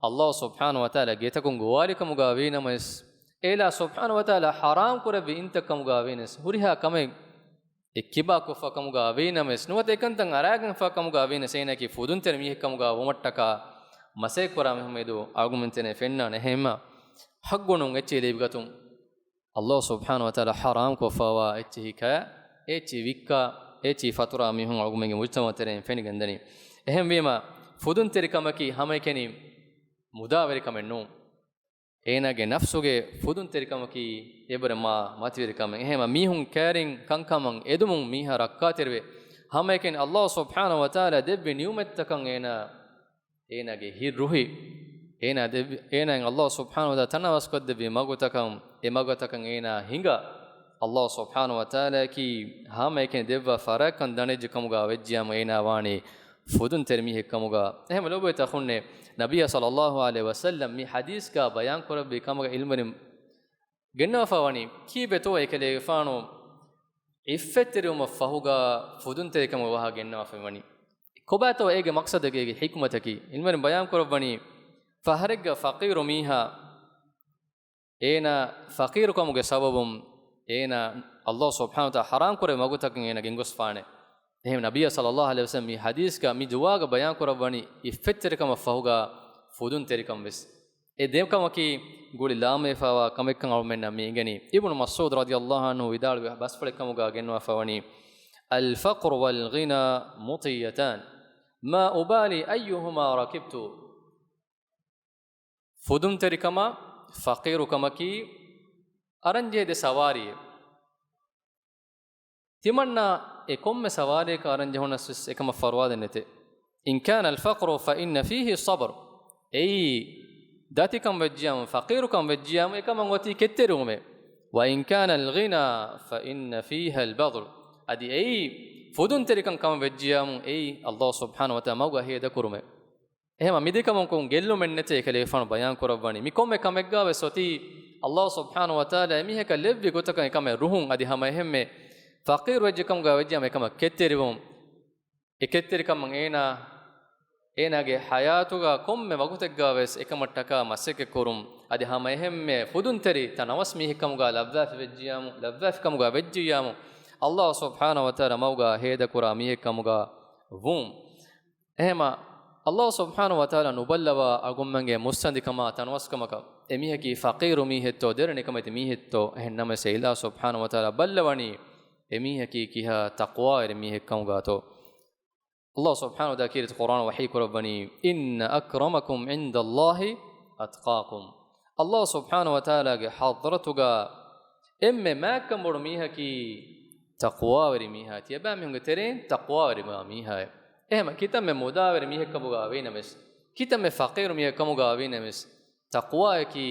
ﷲ ސުބްޙާނަހޫ ވަތަޢާލާ ގެތަކުން ގޮވާލިކަމުގަ ވީނަމަވެސް، އެ އިލާހު ސުބްޙާނަހޫ ވަތަޢާލާ ޙަރާމް ކުރެއްވި އިންތައް ކަމުގަ ވީނަސް، ހުރިހާ ކަމެއް އެއްކިބާކޮށްފަ ކަމުގަ ވީނަމަވެސް، ނުވަތަ އެކަންތައް އަރާގެންފަ ކަމުގަ ވީނަސް، އޭނައަކީ ފުދުންތެރި މީހެއް ކަމުގަ ވުމަށްޓަކާ މަސައްކަތް ކުރާ މީހުން މެދު އަޅުގަނޑުމެން ތެރެއިން ފެންނާނެ. އެހެންމަ ޙައްޤުނޫން އެއްޗެހި ލިބިގަތުން، ﷲ ސުބްޙާނަހޫ ވަތަޢާލާ ޙަރާމް ކޮށްފަވާ އެއްޗެހި ކަޔާ، އެ އެއްޗެހި ވިއްކާ، އެ އެއްޗެހި ފަތުރާ މީހުން އަޅުގަނޑުމެންގެ މުޖްތަމަޢު ތެރެއިން ފެނިގެންދަނީ. އެހެންވީމަ، ފުދުންތެރިކަމަކީ ހަމައެކަނި މުދާވެރިކަމެއް ނޫން. އޭނާގެ ނަފްސުގެ ފުދުންތެރިކަމަކީ އެބަހުރި މާ މަތިވެރިކަމެއް. އެހެންމަ މީހުން ކައިރިން ކަންކަމަށް އެދުމުން މީހާ ރައްކާތެރިވޭ. ހަމައެކަނި ﷲ ސުބްޙާނަހޫ ވަތަޢާލާ ދެއްވި ނިޢުމަތްތަކަށް އޭނާ، އޭނާގެ ހިތް ރުހި، އޭނާ ދެއްވި، އޭނާއަށް ﷲ ސުބްޙާނަހޫ ވަތަޢާލާ ތަނަވަސްކޮށްދެއްވި މަގުތަކަށް، އެ މަގުތަކަށް އޭނާ ހިނގާ، ﷲ ސުބްޙާނަހޫ ވަތަޢާލާއަކީ ހަމައެކަނި ދެއްވާ ފަރާތްކަން ދަނެއްޖެ ކަމުގަ ވެއްޖިޔާމު އޭނާ ވާނީ ފުދުންތެރި މީހެއް ކަމުގަ. އެހެންމަ ލޯބިވެތި އަޚުންނޭ، ނަބިއްޔާ ޞައްލައްލާހު ޢަލައިހި ވަސައްލަމް މި ޙަދީޘްގަ ބަޔާން ކުރެއްވި ކަމުގަ ޢިލްމުވެރިން ގެންނަވާފަ ވަނީ، ކީއްވެތޯ އެކަލޭގެފާނު ޢިއްފަތްތެރިވުމަށް ފަހުގަ ފުދުންތެރިކަމުގެ ވާހަކަ ގެންނަވާފައި ވަނީ؟ ކޮބާތޯ އޭގެ މަޤްޞަދެއް، އޭގެ ޙިކުމަތަކީ؟ ޢިލްމުވެރިން ބަޔާން ކުރައްވަނީ، ފަހަރެއްގަ ފަޤީރު މީހާ، އޭނާ ފަޤީރުކަމުގެ ސަބަބުން އޭނާ ﷲ ސުބްޙާނަހޫ ވަތަޢާލާ ޙަރާމް ކުރެއްވި މަގުތަކަށް އޭނާ ގެންގޮސްފާނެ. އެހެން ނަބިއްޔާ ޞައްލައްލާހު ޢަލައިހި ވަސައްލަމް މި ޙަދީޘްގަ މި ދުވާގަ ބަޔާން ކުރައްވަނީ ޢިއްފަތްތެރިކަމަށް ފަހުގަ ފުދުންތެރިކަން ވެސް. އެ ދެ ކަމަކީ ގުޅި ލާމެވިފައިވާ ކަމެއްކަން އަޅުމެންނަށް މި އެނގެނީ. އިބްނު މަސްޢޫދު ރަޟިޔައްލާހު ޢަންހު ވިދާޅުވި ބަސްފުޅެއް ކަމުގަ ގެންނަވާފަ ވަނީ، الفقر والغنى مطيتان ما أبالي أيهما ركبت. ފުދުންތެރިކަމާ ފަޤީރުކަމަކީ އަރަންޖެހޭ ދެ ސަވާރީއެއް. ތިމަންނާ އެ ކޮންމެ ސަވާރީއަކަށް އަރަންޖެހުނަސް ވެސް އެކަމަށް ފަރުވާ ދެންނެތެ. إن كان الفقر فإن فيه الصبر. އެއީ ދަތިކަން ވެއްޖިޔާމު، ފަޤީރުކަން ވެއްޖިޔާމު، އެކަމަށް އޮތީ ކެތްތެރިވުމެއް. وإن كان الغنى فإن فيه البذل. އަދި އެއީ ފުދުންތެރިކަން ކަމަށް ވެއްޖިޔާމު، އެއީ ﷲ ސުބްޙާނަހޫ ވަތަޢާލާ މަގުގަ ހޭދަކުރުމެއް. އެހެންމަ މިދެކަމަކުން ގެއްލުމެއް ނެތޭ ކަލޭގެފާނު ބަޔާން ކުރައްވަނީ. މި ކޮންމެ ކަމެއްގަ ވެސް އޮތީ ﷲ ސުބްޙާނަހޫ ވަތަޢާލާ އެމީހަކަށް ލެއްވި ގޮތަކަށް އެކަމެއް ރުހުން، އަދި ހަމަ އެހެންމެ ފަޤީރު ވެއްޖެ ކަމުގަ ވެއްޖިޔާމު އެކަމަށް ކެތްތެރިވުން. އެ ކެތްތެރިކަމަށް އޭނާ، އޭނާގެ ޙަޔާތުގަ ކޮންމެ ވަގުތެއްގަ ވެސް އެކަމަށްޓަކާ މަސައްކަތް ކުރުން. އަދި ހަމަ އެހެންމެ ފުދުންތެރި ތަނަވަސް މީހެއް ކަމުގަ ލައްވާފި ވެއްޖިޔާމު، ލައްވާފި ކަމުގަ ވެއްޖިޔާމު، ﷲ ސުބްޙާނަހޫ ވަތަޢާލާ މަގުގަ ހޭދަކުރާ މީހެއް ކަމުގަ ވުން. އެހެންމަ، ﷲ ސުބްޙާނަހޫ ވަތަޢާލާ ނުބައްލަވާ އަޅުގަނޑުމެންގެ މުއްސަނދިކަމާ ތަނަވަސްކަމަކަށް، އެމީހަކީ ފަޤީރު މީހެއްތޯ، ދެރަނިކަމެތި މީހެއްތޯ، އެހެންނަމަވެސް އެ އިލާހު ސުބްޙާނަހޫ ވަތަޢާލާ ބައްލަވަނީ އެމީހަކީ ކިހާ ތަޤްވާވެރި މީހެއް ކަމުގަތޯ. ﷲ ސުބްޙާނަހޫ ވަތަޢާލާ ކީރިތި ޤުރްއާނު ވަޙީ ކުރައްވަނީ، إن أكرمكم عند الله أتقاكم. ﷲ ސުބްޙާނަހޫ ވަތަޢާލާގެ ޙަޟްރަތުގަ އެންމެ މާތްކަން ބޮޑު މީހަކީ ތަޤްވާވެރި މީހާ. ތިޔަބައިމީހުންގެ ތެރެއިން ތަޤްވާވެރި މީހާއެއް. އެހެންމަ ކިތަންމެ މުދާވެރި މީހެއް ކަމުގަ ވީނަމަވެސް، ކިތަންމެ ފަޤީރު މީހެއް ކަމުގަ ވީނަމަވެސް، ތަޤްވާއަކީ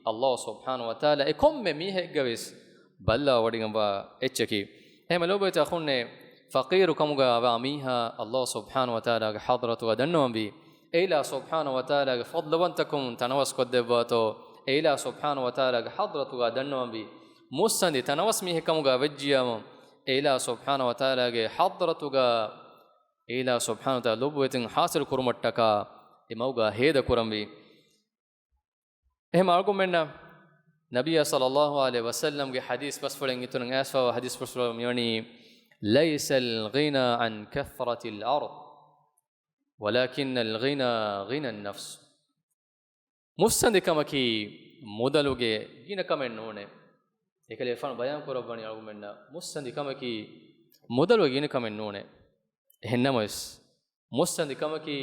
ﷲ ސުބްޙާނަހޫ ވަތަޢާލާ އެ ކޮންމެ މީހެއްގަ ވެސް ބައްލަވަޑިގެންވާ އެއްޗަކީ. އެހެންމަ ލޯބިވެތި އަޚުންނޭ، ފަޤީރު ކަމުގަ ވާ މީހާ ﷲ ސުބްޙާނަހޫ ވަތަޢާލާގެ ޙަޟްރަތުގަ ދަންނަވަންވީ، އެ އިލާހު ސުބްޙާނަހޫ ވަތަޢާލާގެ ފަޟްލުވަންތަކަމުން ތަނަވަސް ކޮށްދެއްވާތޯ، އެ އިލާހު ސުބްޙާނަހޫ ވަތަޢާލާގެ ޙަޟްރަތުގަ ދަންނަވަންވީ، މުއްސަނދި ތަނަވަސް މީހެއް ކަމުގަ ވެއްޖިޔާމު، އެ އިލާހު ސުބްޙާނަހޫ ވަތަޢާލާގެ ޙަޟްރަތުގަ އެ އިލާހު ސުބްޙާނަހޫ ވަތަޢާލާ ލޮބުވެތިން ޙާޞިލު ކުރުމަށްޓަކާ އެ މަގުގަ ހޭދަކުރަންވީ. އެހެން އަޅުގަނޑުމެންނަށް ނަބިއްޔާ ޞައްލައްލާހު ޢަލައިހި ވަސައްލަމްގެ ޙަދީޘް ބަސްފުޅެއް އިތުރަށް އައިސްފަވާ ޙަދީޘް ބަސްފުޅު މިވަނީ، ليس الغنى عن كثرة العرض ولكن الغنى غنى النفس. މުއްސަނދިކަމަކީ މުދަލުގެ ގިނަކަމެއް ނޫނޭ. އެކަލޭގެފާނު ބަޔާން ކުރައްވަނީ އަޅުގަނޑުމެންނަށް، މުއްސަނދިކަމަކީ މުދަލުގެ ގިނަކަމެއް ނޫނޭ. އެހެންނަމަވެސް، މުއްސަނދިކަމަކީ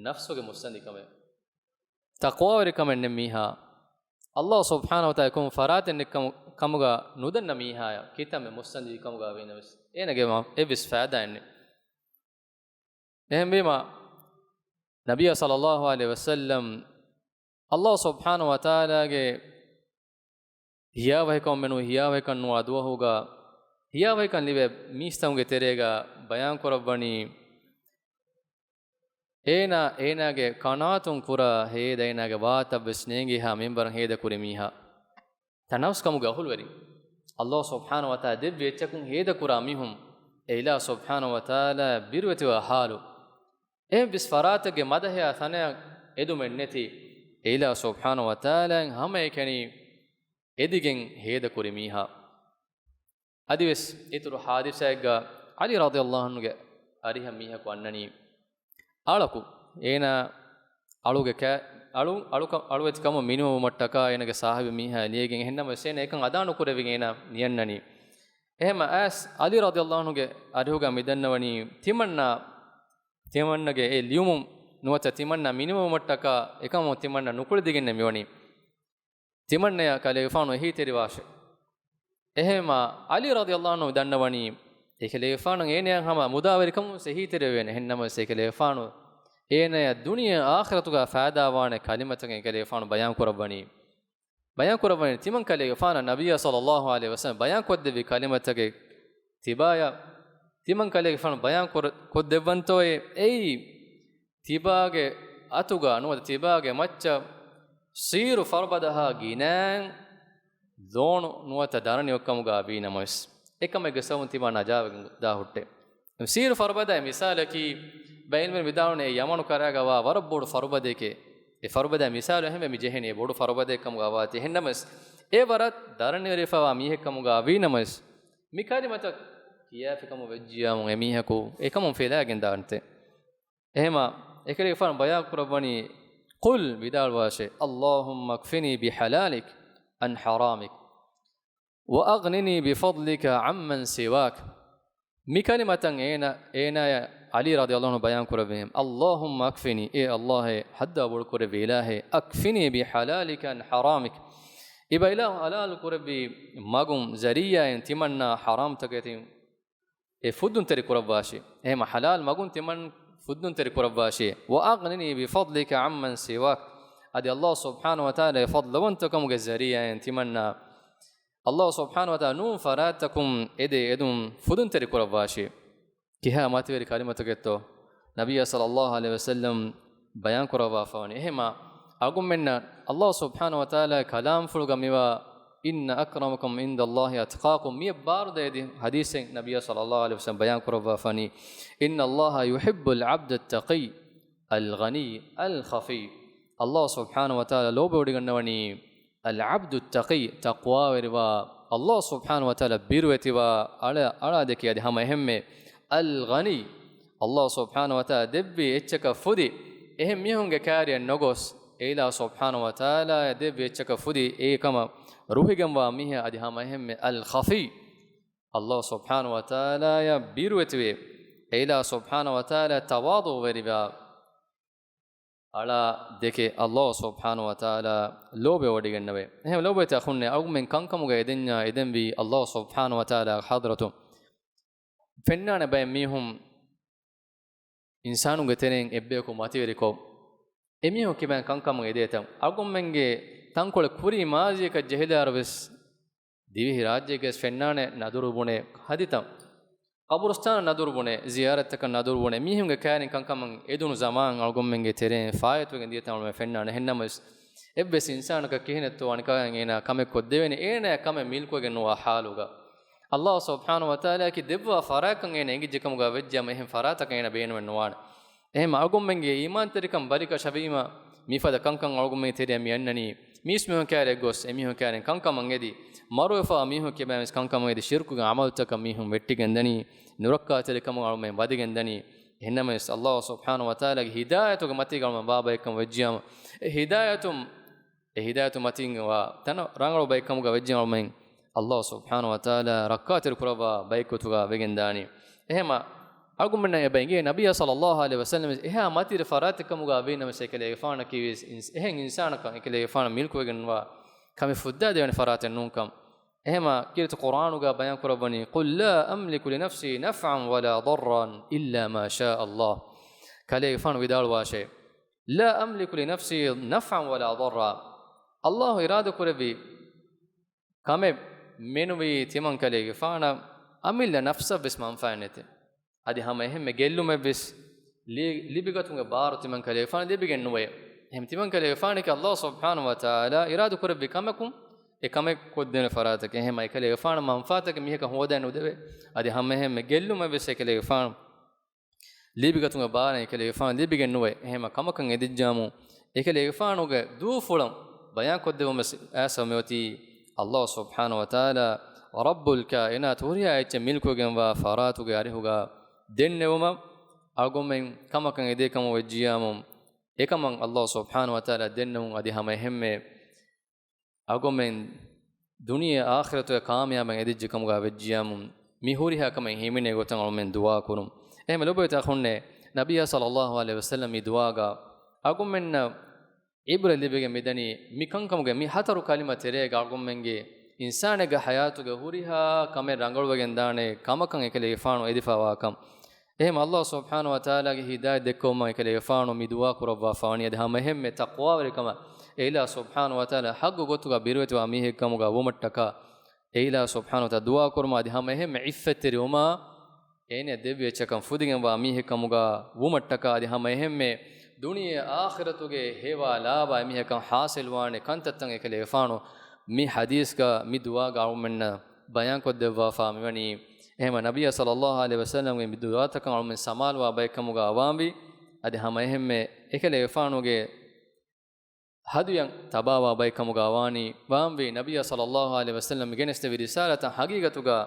ނަފްސުގެ މުއްސަނދިކަމެއް. ތަޤްވާވެރިކަމެއް ނެތް މީހާ، ﷲ ސުބްޙާނަހޫ ވަތަޢާލާ ކޮން ފަރާތެއް ނެތް ކަމު، ކަމުގަ ނުދަންނަ މީހާޔަށް ކިތަންމެ މުއްސަނދި ކަމުގަ ވީނަމަވެސް، އޭނަގެ މަ، އެއްވެސް ފައިދާއެއް ނެތް. އެހެންވީމަ، ނަބިއްޔާ ޞައްލައްލާހު ޢަލައިހި ވަސައްލަމް، ﷲ ސުބްޙާނަހޫ ވަތަޢާލާގެ ހިޔާވަހިކަމެއް ނޫން، ހިޔާވަހިކަން ނުވާ ދުވަހުގަ، ހިޔާވަހިކަން ލިބޭ މީސްތަކުންގެ ތެރޭގަ ބަޔާން ކުރައްވަނީ، އޭނާ، އޭނާގެ ކަނާތުން ކުރާ ހޭދަ، އޭނާގެ ވާހަކަތައް ވެސް ނޭނގި ހާ މިންވަރަށް ހޭދަ ކުރި މީހާ. ތަނަވަސްކަމުގެ އަހުލުވެރިން. ﷲ ސުބްޙާނަހޫ ވަތަޢާލާ ދެއްވި އެއްޗަކުން ހޭދަ ކުރާ މީހުން، އެ އިލާހު ސުބްޙާނަހޫ ވަތަޢާލާ ބިރުވެތިވާ ޙާލު. އެއްވެސް ފަރާތެއްގެ މަދަހައާ ތަނަޔަށް އެދުމެއް ނެތި، އެއިލާ ސުބްޙާނަހޫ ވަތަޢާލާއިން ހަމައެކަނި އެދިގެން ހޭދަކުރި މީހާ. އަދިވެސް އިތުރު ޙާދިސާއެއްގަ ޢަލީ ރަޟިޔަﷲ ޢަންހުގެ އަރިހަށް މީހަކު އަންނަނީ އަޅަކު. އޭނާ އަޅުގެ ކަ-، އަޅު، އަޅުކަ-، އަޅުވެތިކަމުން މިނިވަމުމަށްޓަކާ އޭނާގެ ސާހިބު މީހާ ލިޔެގެން. އެހެންނަމަވެސް އޭނާ އެކަން އަދާނުކުރެވިގެން އޭނާ ނިޔަންނަނީ. އެހެންމަ އައިސް ޢަލީ ރަޟިޔަﷲ ޢަންހުގެ އަރިހުގަ މިދަންނަވަނީ ތިމަންނާ، ތިމަންނަގެ އެ ލިޔުމުން ނުވަތަ ތިމަންނާ މިނިވަމުމަށްޓަކާ އެކަމުން ތިމަންނާ ނުކުޅެދިގެންނެއް މިވަނީ. ތިމަންނަޔަށް ކަލޭގެފާނު އެހީތެރިވާށޭ. އެހެންމަ ޢަލީ ރަޟިޔަﷲ ޢަންހު ދަންނަވަނީ، އެކަލޭގެފާނު އޭނަޔަށް ހަމަ މުދާވެރިކަމުން އެހީތެރިވޭނެ. އެހެންނަމަވެސް އެކަލޭގެފާނު އޭނަޔަށް ދުނިޔެ އާޚިރަތުގަ ފައިދާވާނެ ކަލިމަތަކެއް އެކަލޭގެފާނު ބަޔާން ކުރައްވަނީ. ބަޔާން ކުރައްވަނީ ތިމަން ކަލޭގެފާނަށް ނަބިއްޔާ ޞައްލަﷲ ޢަލައިހި ވަސައްލަމަ ބަޔާން ކޮށްދެއްވި ކަލިމަތަކެއް ތިބާޔަށް ތިމަން ކަލޭގެފާނު ބަޔާން ކުރ-، ކޮށްދެއްވަންތޯއޭ؟ އެއީ ތިބާގެ އަތުގަ ނުވަތަ ތިބާގެ މައްޗަށް ސީރު ފަރުބަދަހާ ގިނައިން ލޯނު ނުވަތަ ދަރަނި އޮތްކަމުގަ ވީނަމަވެސް، އެކަމެއްގެ ސަބަބުން ތިބާ ނަޖާވެގެން ދާ ހުއްޓޭ. ސީރު ފަރުބަދައި މިސާލަކީ، ބައެއް ޢިލްމުވެރިން ވިދާޅުވަނީ އެ ޔަމަނު ކަރައިގަ ވާ ވަރަށް ބޮޑު ފަރުބަދައެކޭ. އެ ފަރުބަދައި މިސާލު އެހެންވެ މި ޖެހެނީ އެ ބޮޑު ފަރުބަދައެއް ކަމުގަ ވާތީ. އެހެންނަމަވެސް، އެ ވަރަށް ދަރަނިވެރިވެފަވާ މީހެއް ކަމުގަ ވީނަމަވެސް، މި ކަލިމަތައް ކިޔާފިކަމުން ވެއްޖިޔާމު އެމީހަކު އެކަމުން ފެލާގެން ދާނެތެ. އެހެމަ އެކަލޭގެފާނު ބަޔާން ކުރައްވަނީ، قل، ވިދާޅުވާށޭ، اللهم اكفني بحلالك عن حرامك وأغنني بفضلك عمن سواك. މި ކަލިމަތައް އޭނަ، އޭނާޔަށް ޢަލީ ރަޟިޔަﷲ ޢަންހު ބަޔާން ކުރެއްވި، اللهم اكفني، އޭ ﷲ، އޭ ޙައްދާ ބޮޑު ކުރެއްވި އިލާހޭ، اكفني بحلالك عن حرامك، އިބަ އިލާހު ޙަލާލު ކުރެއްވި މަގުން ޒަރީޢާއިން ތިމަންނާ ޙަރާމްތަކެތި އެ ފުއްދުންތެރި ކުރައްވާށި. އެހެމަ ޙަލާލް މަގުން ތިމަން ފުއްދުންތެރި ކުރައްވާށި. وأغنني بفضلك عمن سواك. އަދި ﷲ ސުބްޙާނަހޫ ވަތަޢާލާ ފަޟްލުވަންތަކަމުގެ ޒަރީޢާއިން ތިމަންނާ ﷲ ސުބްޙާނަހޫ ވަތަޢާލާ ނޫން ފަރާތްތަކުން އެދޭ އެދުން ފުއްދުންތެރި ކުރައްވާށި. ކިހާ މަތިވެރި ކަލިމަތަކެއްތޯ ނަބިއްޔާ ޞައްލައްލާހު ޢަލައިހި ވަސައްލަމް ބަޔާން ކުރައްވާފަވަނީ. އެހެމަ އަޅުގަނޑުމެންނަށް ﷲ ސުބްޙާނަހޫ ވަތަޢާލާގެ ކަލާމްފުޅުގަ މިވާ، إن أكرمكم عند الله أتقاكم، މިއަށް ބާރުދޭ އެދި ޙަދީޘެއް ނަބިއްޔާ ޞައްލައްލާހު ޢަލައިހި ވަސައްލަމް ބަޔާން ކުރައްވާފަނީ، إن الله يحب العبد التقي الغني الخفي. ﷲ ސުބްޙާނަހޫ ވަތަޢާލާ ލޯބިވޮޑިގަންނަވަނީ، العبد التقي، ތަޤްވާވެރިވާ، ﷲ ސުބްޙާނަހޫ ވަތަޢާލާ ބިރުވެތިވާ، އަޅާ، އަޅާ ދެކެ އަދި ހަމަ އެހެންމެ، الغني، ﷲ ސުބްޙާނަހޫ ވަތަޢާލާ ދެއްވި އެއްޗަކަށް ފުދި، އެހެން މީހުންގެ ކާރިއަށް ނޮގޮސް، އެއިލާހު ސުބްޙާނަހޫ ވަތަޢާލާ ދެއްވި އެއްޗަކަށް ފުދި، އެކަމަށް ރުހިގެންވާ މީހާ އަދި ހަމަ އެހެންމެ، الخفي، ﷲ ސުބްޙާނަހޫ ވަތަޢާލާއަށް ބިރުވެތިވެ، އެއިލާހު ސުބްޙާނަހޫ ވަތަޢާލާ ތަވާޟުޢުވެރިވާ، އަޅާ ދެކެ ﷲ ސުބްޙާނަހޫ ވަތަޢާލާ ލޯބިވޮޑިގެންނެވެ. އެހެން ލޯބިވެތި އަޚުންނޭ، އަޅުގަނޑުމެން ކަންކަމުގަ އެދެންޏާ އެދެންވީ ﷲ ސުބްޙާނަހޫ ވަތަޢާލާގެ ޙަޟްރަތު. ފެންނާނެ ބައެއް މީހުން އިންސާނުންގެ ތެރެއިން އެއްބަޔަކު މަތިވެރިކޮށް، އެމީހުން ކިބައިން ކަންކަމަށް އެދޭތަން. އަޅުގަނޑުމެންގެ ތަންކޮޅެއް ކުރީ މާޒީއަކަށް ޖެހިލާއިރުވެސް، ދިވެހި ރާއްޖޭގައި ފެންނާނެ ނަދުރު ބުނެ ހަދިތަން. ޤަބުރުސްތާނަށް ނަދުރު ބުނެ، ޒިޔާރަތްތަކަށް ނަދުރު ބުނެ، މީހުންގެ ކައިރިން ކަންކަމަށް އެދުނު ޒަމާން އަޅުގަނޑުމެންގެ ތެރެއިން ފާއިތުވެގެން ދިޔަތަން އަޅުގަނޑުމެން ފެންނާނެ. އެހެންނަމަވެސް، އެއްވެސް އިންސާނަކަށް ކިހިނެއްތޯ އަނެކާއަށް އޭނާ ކަމެއް ކޮށްދެވޭނެ، އޭނާ ކަމެއް މިލްކުވެގެން ނުވާ ޙާލުގަ. ﷲ ސުބްޙާނަހޫ ވަތަޢާލާއަކީ ދެއްވާ ފަރާތްކަން އޭނާ އެނގިއްޖެ ކަމުގަ ވެއްޖެއްޔާމު އެހެން ފަރާތަކަށް އޭނާ ބޭނުމެއް ނުވާނެ. އެހެން އަޅުގަނޑުމެންގެ އީމާންތެރިކަން ބަލިކަށަވީމަ، މިފަދަ ކަންކަން އަޅުގަނޑުމެން ތެރެއަށް މި އަންނަނީ. މީސްމީހުން ކާރިއަށް ގޮސް، އެމީހުން ކާރިން ކަންކަމަށް އެދި، މަރުވެފަވާ މީހުން ކިބައިން ވެސް ކަންކަމަށް އެދި، ޝިރުކުގެ ޢަމަލުތަކަށް މީހުން ވެއްޓިގެން ދަނީ، ނުރައްކާތެރިކަމަށް އަޅުމެން ވަދެގެން ދަނީ. އެހެންނަމަވެސް، ﷲ ސުބްޙާނަހޫ ވަތަޢާލާގެ ހިދާޔަތުގެ މަތީގަ އަޅުމެން ބާއްވާ އެއްކަމަށް ވެއްޖިޔާމު، އެ ހިދާޔަތުން، އެ ހިދާޔަތު މަތީގަ ވާ ތަނަށް ރަނގަޅު ބައެއް ކަމުގަ ވެއްޖިޔާމު އަޅުމެން ﷲ ސުބްޙާނަހޫ ވަތަޢާލާ ރައްކާތެރި ކުރައްވާ ބައެއް ގޮތުގަ ވެގެން ދާނީ. އެހެމަ އަޅުގަނޑުމެންނަށް އެބަ އެނގޭ ނަބިއްޔާ ޞައްލައްލާހު ޢަލައިހި ވަސައްލަމް ވެސް އެހާ މަތިވެރި ފަރާތެއް ކަމުގަ ވީނަމަވެސް އެކަލޭގެފާނަކީ ވެސް އިންސް-، އެހެން އިންސާނަކަށް އެކަލޭގެފާނަށް މިލްކުވެގެންވާ ކަމެއް ފުއްދާދެވޭނެ ފަރާތެއް ނޫންކަން. އެހެމަ ކީރިތި ޤުރްއާނުގަ ބަޔާން ކުރައްވަނީ، قل لا أملك لنفسي نفعا ولا ضرا إلا ما شاء الله. ކަލޭގެފާނު ވިދާޅުވާށޭ، لا أملك لنفسي نفعا ولا ضرا. ﷲ އިރާދަ ކުރެއްވި ކަމެއް މެނުވީ ތިމަން ކަލޭގެފާނަށް އަމިއްލަ ނަފްސަށް ވެސް މަންފާއެއް ނެތެ. އަދި ހަމަ އެހެންމެ ގެއްލުމެއް ވެސް ލި-، ލިބިގަތުމުގެ ބާރު ތިމަން ކަލޭގެފާނަށް ލިބިގެން ނުވޭ. އެހެން ތިމަން ކަލޭގެފާނަކީ ﷲ ސުބްޙާނަހޫ ވަތަޢާލާ އިރާދަ ކުރެއްވި ކަމަކުން އެ ކަމެއް ކޮށްދޭނެ ފަރާތަކެއް. އެހެން އެ ކަލޭގެފާނަށް މަންފާތަކެއް މީހަކަށް ހޯދައެއް ނުދެވޭ. އަދި ހަމަ އެހެންމެ ގެއްލުމެއް ވެސް އެ ކަލޭގެފާނު ލިބިގަތުމުގެ ބާރެއް އެކަލޭގެފާނު ލިބިގެން ނުވޭ. އެހެން ކަމަކަށް އެދިއްޖާމު، އެކަލޭގެފާނުގެ ދޫފުޅަށް ބަޔާންކޮށްދެއްވުމަށް އައިސް މިއޮތީ ﷲ ސުބްޙާނަހޫ ވަތަޢާލާ ރައްބުލް ކާއިނާތު، ހުރިހާ އެއްޗެއް މިލްކުވެގެންވާ ފަރާތުގެ އަރިހުގަ ދެންނެވުމަށް އަޅުގަނޑުމެން ކަމަކަށް އެދޭ ކަމަށް ވެއްޖިއްޔާމު، އެކަމަށް ﷲ ސުބްޙާނަހޫ ވަތަޢާލާ ދެންނެވުން އަދި ހަމަ އެހެންމެ އަޅުގަނޑުމެން ދުނިޔެ އާޚިރަތުގެ ކާމިޔާބަށް އެދިއްޖެ ކަމުގަ ވެއްޖިއްޔާމު، މި ހުރިހާ ކަމެއް ހިމެނޭ ގޮތަށް އަޅުގަނޑުމެން ދުޢާ ކުރުން. އެހެން ލޮބުވެތި އަޚުންނޭ، ނަބިއްޔާ ޞައްލައްލާހު ޢަލައިހި ވަސައްލަމް މި ދުޢާގަ އަޅުގަނޑުމެންނަށް ޢިބްރަތް ލިބިގެން މިދަނީ މި ކަންކަމުގެ މި ހަތަރު ކަލިމަ ތެރޭގަ އަޅުގަނޑުމެންގެ އިންސާނެއްގެ ޙަޔާތުގެ ހުރިހާ ކަމެއް ރަނގަޅުވެގެން ދާނެ ކަމަކަށް އެކަލޭގެފާނު އެދިފަވާކަން. އެހެން ﷲ ސުބްޙާނަހޫ ވަތަޢާލާގެ ހިދާޔަތް ދެއްކެވުމަށް އެކަލޭގެފާނު މި ދުޢާ ކުރައްވާފާވަނީ އަދި ހަމަ އެހެންމެ ތަޤްވާވެރިކަމަށް، އެ އިލާހު ސުބްޙާނަހޫ ވަތަޢާލާ ޙައްޤު ގޮތުގަ ބިރުވެތިވާ މީހެއް ކަމުގަ ވުމަށްޓަކާ، އެ އިލާހު ސުބްޙާނަހޫ ވަތަޢާލާ ދުޢާ ކުރުމަށް އަދި ހަމަ އެހެންމެ ޢިއްފަތްތެރިވުމަށް އޭނަ ދެއްވި އެއްޗަކަށް ފުދިގެންވާ މީހެއް ކަމުގަ ވުމަށްޓަކާ އަދި ހަމަ އެހެންމެ ދުނިޔެ އާޚިރަތުގެ ހެވާ ލާބާ އެމީހަކަށް ޙާޞިލްވާނެ ކަންތައްތައް އެކަލޭގެފާނު މި ޙަދީޘްގަ މި ދުޢާގަ އަޅުގަނޑުމެންނަށް ބަޔާންކޮށްދެއްވާފާ މިވަނީ. އެހެންމެ ނަބިއްޔާ ޞައްލައްލާހު ޢަލައިހި ވަސައްލަމްގެ މި ދުޢާތަކަށް އަޅުގަނޑުމެން ސަމާލުވާ ބައެއްކަމުގަ ވާންވީ. އަދި ހަމަ އެހެންމެ އެކަލޭގެފާނުގެ ހަދުޔަށް ތަބާވާ ބައެއްކަމުގަ ވާނީ ވާންވީ. ނަބިއްޔާ ޞައްލައްލާހު ޢަލައިހި ވަސައްލަމް ގެނެސްދެއްވި ރިސާލަތަށް ޙަޤީޤަތުގަ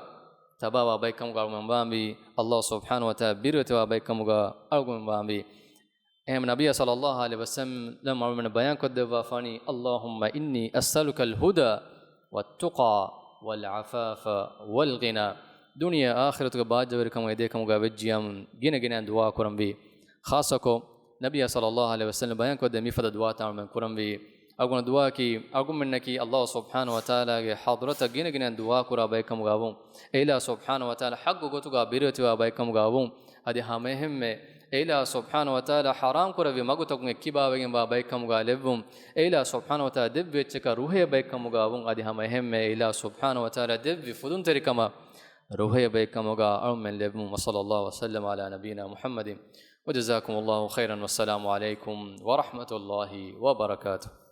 ތަބާވާ ބައެއްކަމުގަ އަޅުގަނޑުމެން ވާންވީ. ﷲ ސުބްޙާނަހޫ ވަތަޢާލާ ބިރުވެތިވާ ބައެއްކަމުގަ އަޅުގަނޑުމެން ވާންވީ. އެހެން ނަބިއްޔާ ޞައްލައްލާހު ޢަލައިހި ވަސައްލަމް އަޅުގަނޑުމެންނަށް ބަޔާންކޮށްދެއްވާފާނީ، اللهم إني أسألك الهدى والتقى والعفاف والغنى. ދުނިޔެ އާޚިރަތުގެ ބާއްޖަވެރިކަމަށް އެދޭކަމުގަ ވެއްޖިއްޔާމު ގިނަ ގިނައިން ދުޢާ ކުރަންވީ. ޚާއްޞަކޮށް، ނަބިއްޔާ ޞައްލައްލާހު ޢަލައިހި ވަސައްލަމް ބަޔާންކޮށްދެއްވި މިފަދަ ދުޢާތައް އަޅުގަނޑުމެން ކުރަންވީ. އަޅުގަނޑު ދުޢާއަކީ، އަޅުގަނޑުމެންނަކީ ﷲ ސުބްޙާނަހޫ ވަތަޢާލާގެ ޙަޟްރަތަށް ގިނަ ގިނައިން ދުޢާ ކުރާ ބައެއްކަމުގަ ވުން. އެ އިލާހު ސުބްޙާނަހޫ ވަތަޢާލާ ޙައްޤު ގޮތުގަ ބިރުވެތިވާ ބައެއްކަމުގަ ވުން. އަދި ހަމަ އެހެންމެ އެ އިލާހު ސުބްޙާނަހޫ ވަތަޢާލާ ޙަރާމް ކުރެއްވި މަގުތަކުން އެއްކިބާވެގެންވާ ބައެއްކަމުގަ ލެއްވުން. އެ އިލާހު ސުބްޙާނަހޫ ވަތަޢާލާ ދެއްވި އެއްޗަކަށް ރުހޭ ބައެއްކަމުގަ ވުން. އަދި ހަމަ އެހެންމެ އެ އިލާހު ސުބްޙާނަހޫ ވަތަޢާލާ ދެއްވި ފުދުންތެރިކަމަށް ރުހޭ ބައެއްކަމުގަ އަޅުމެން ލެއްވުން. وصلى الله وسلم على نبينا محمد وجزاكم الله خيرا والسلام عليكم ورحمة الله وبركاته.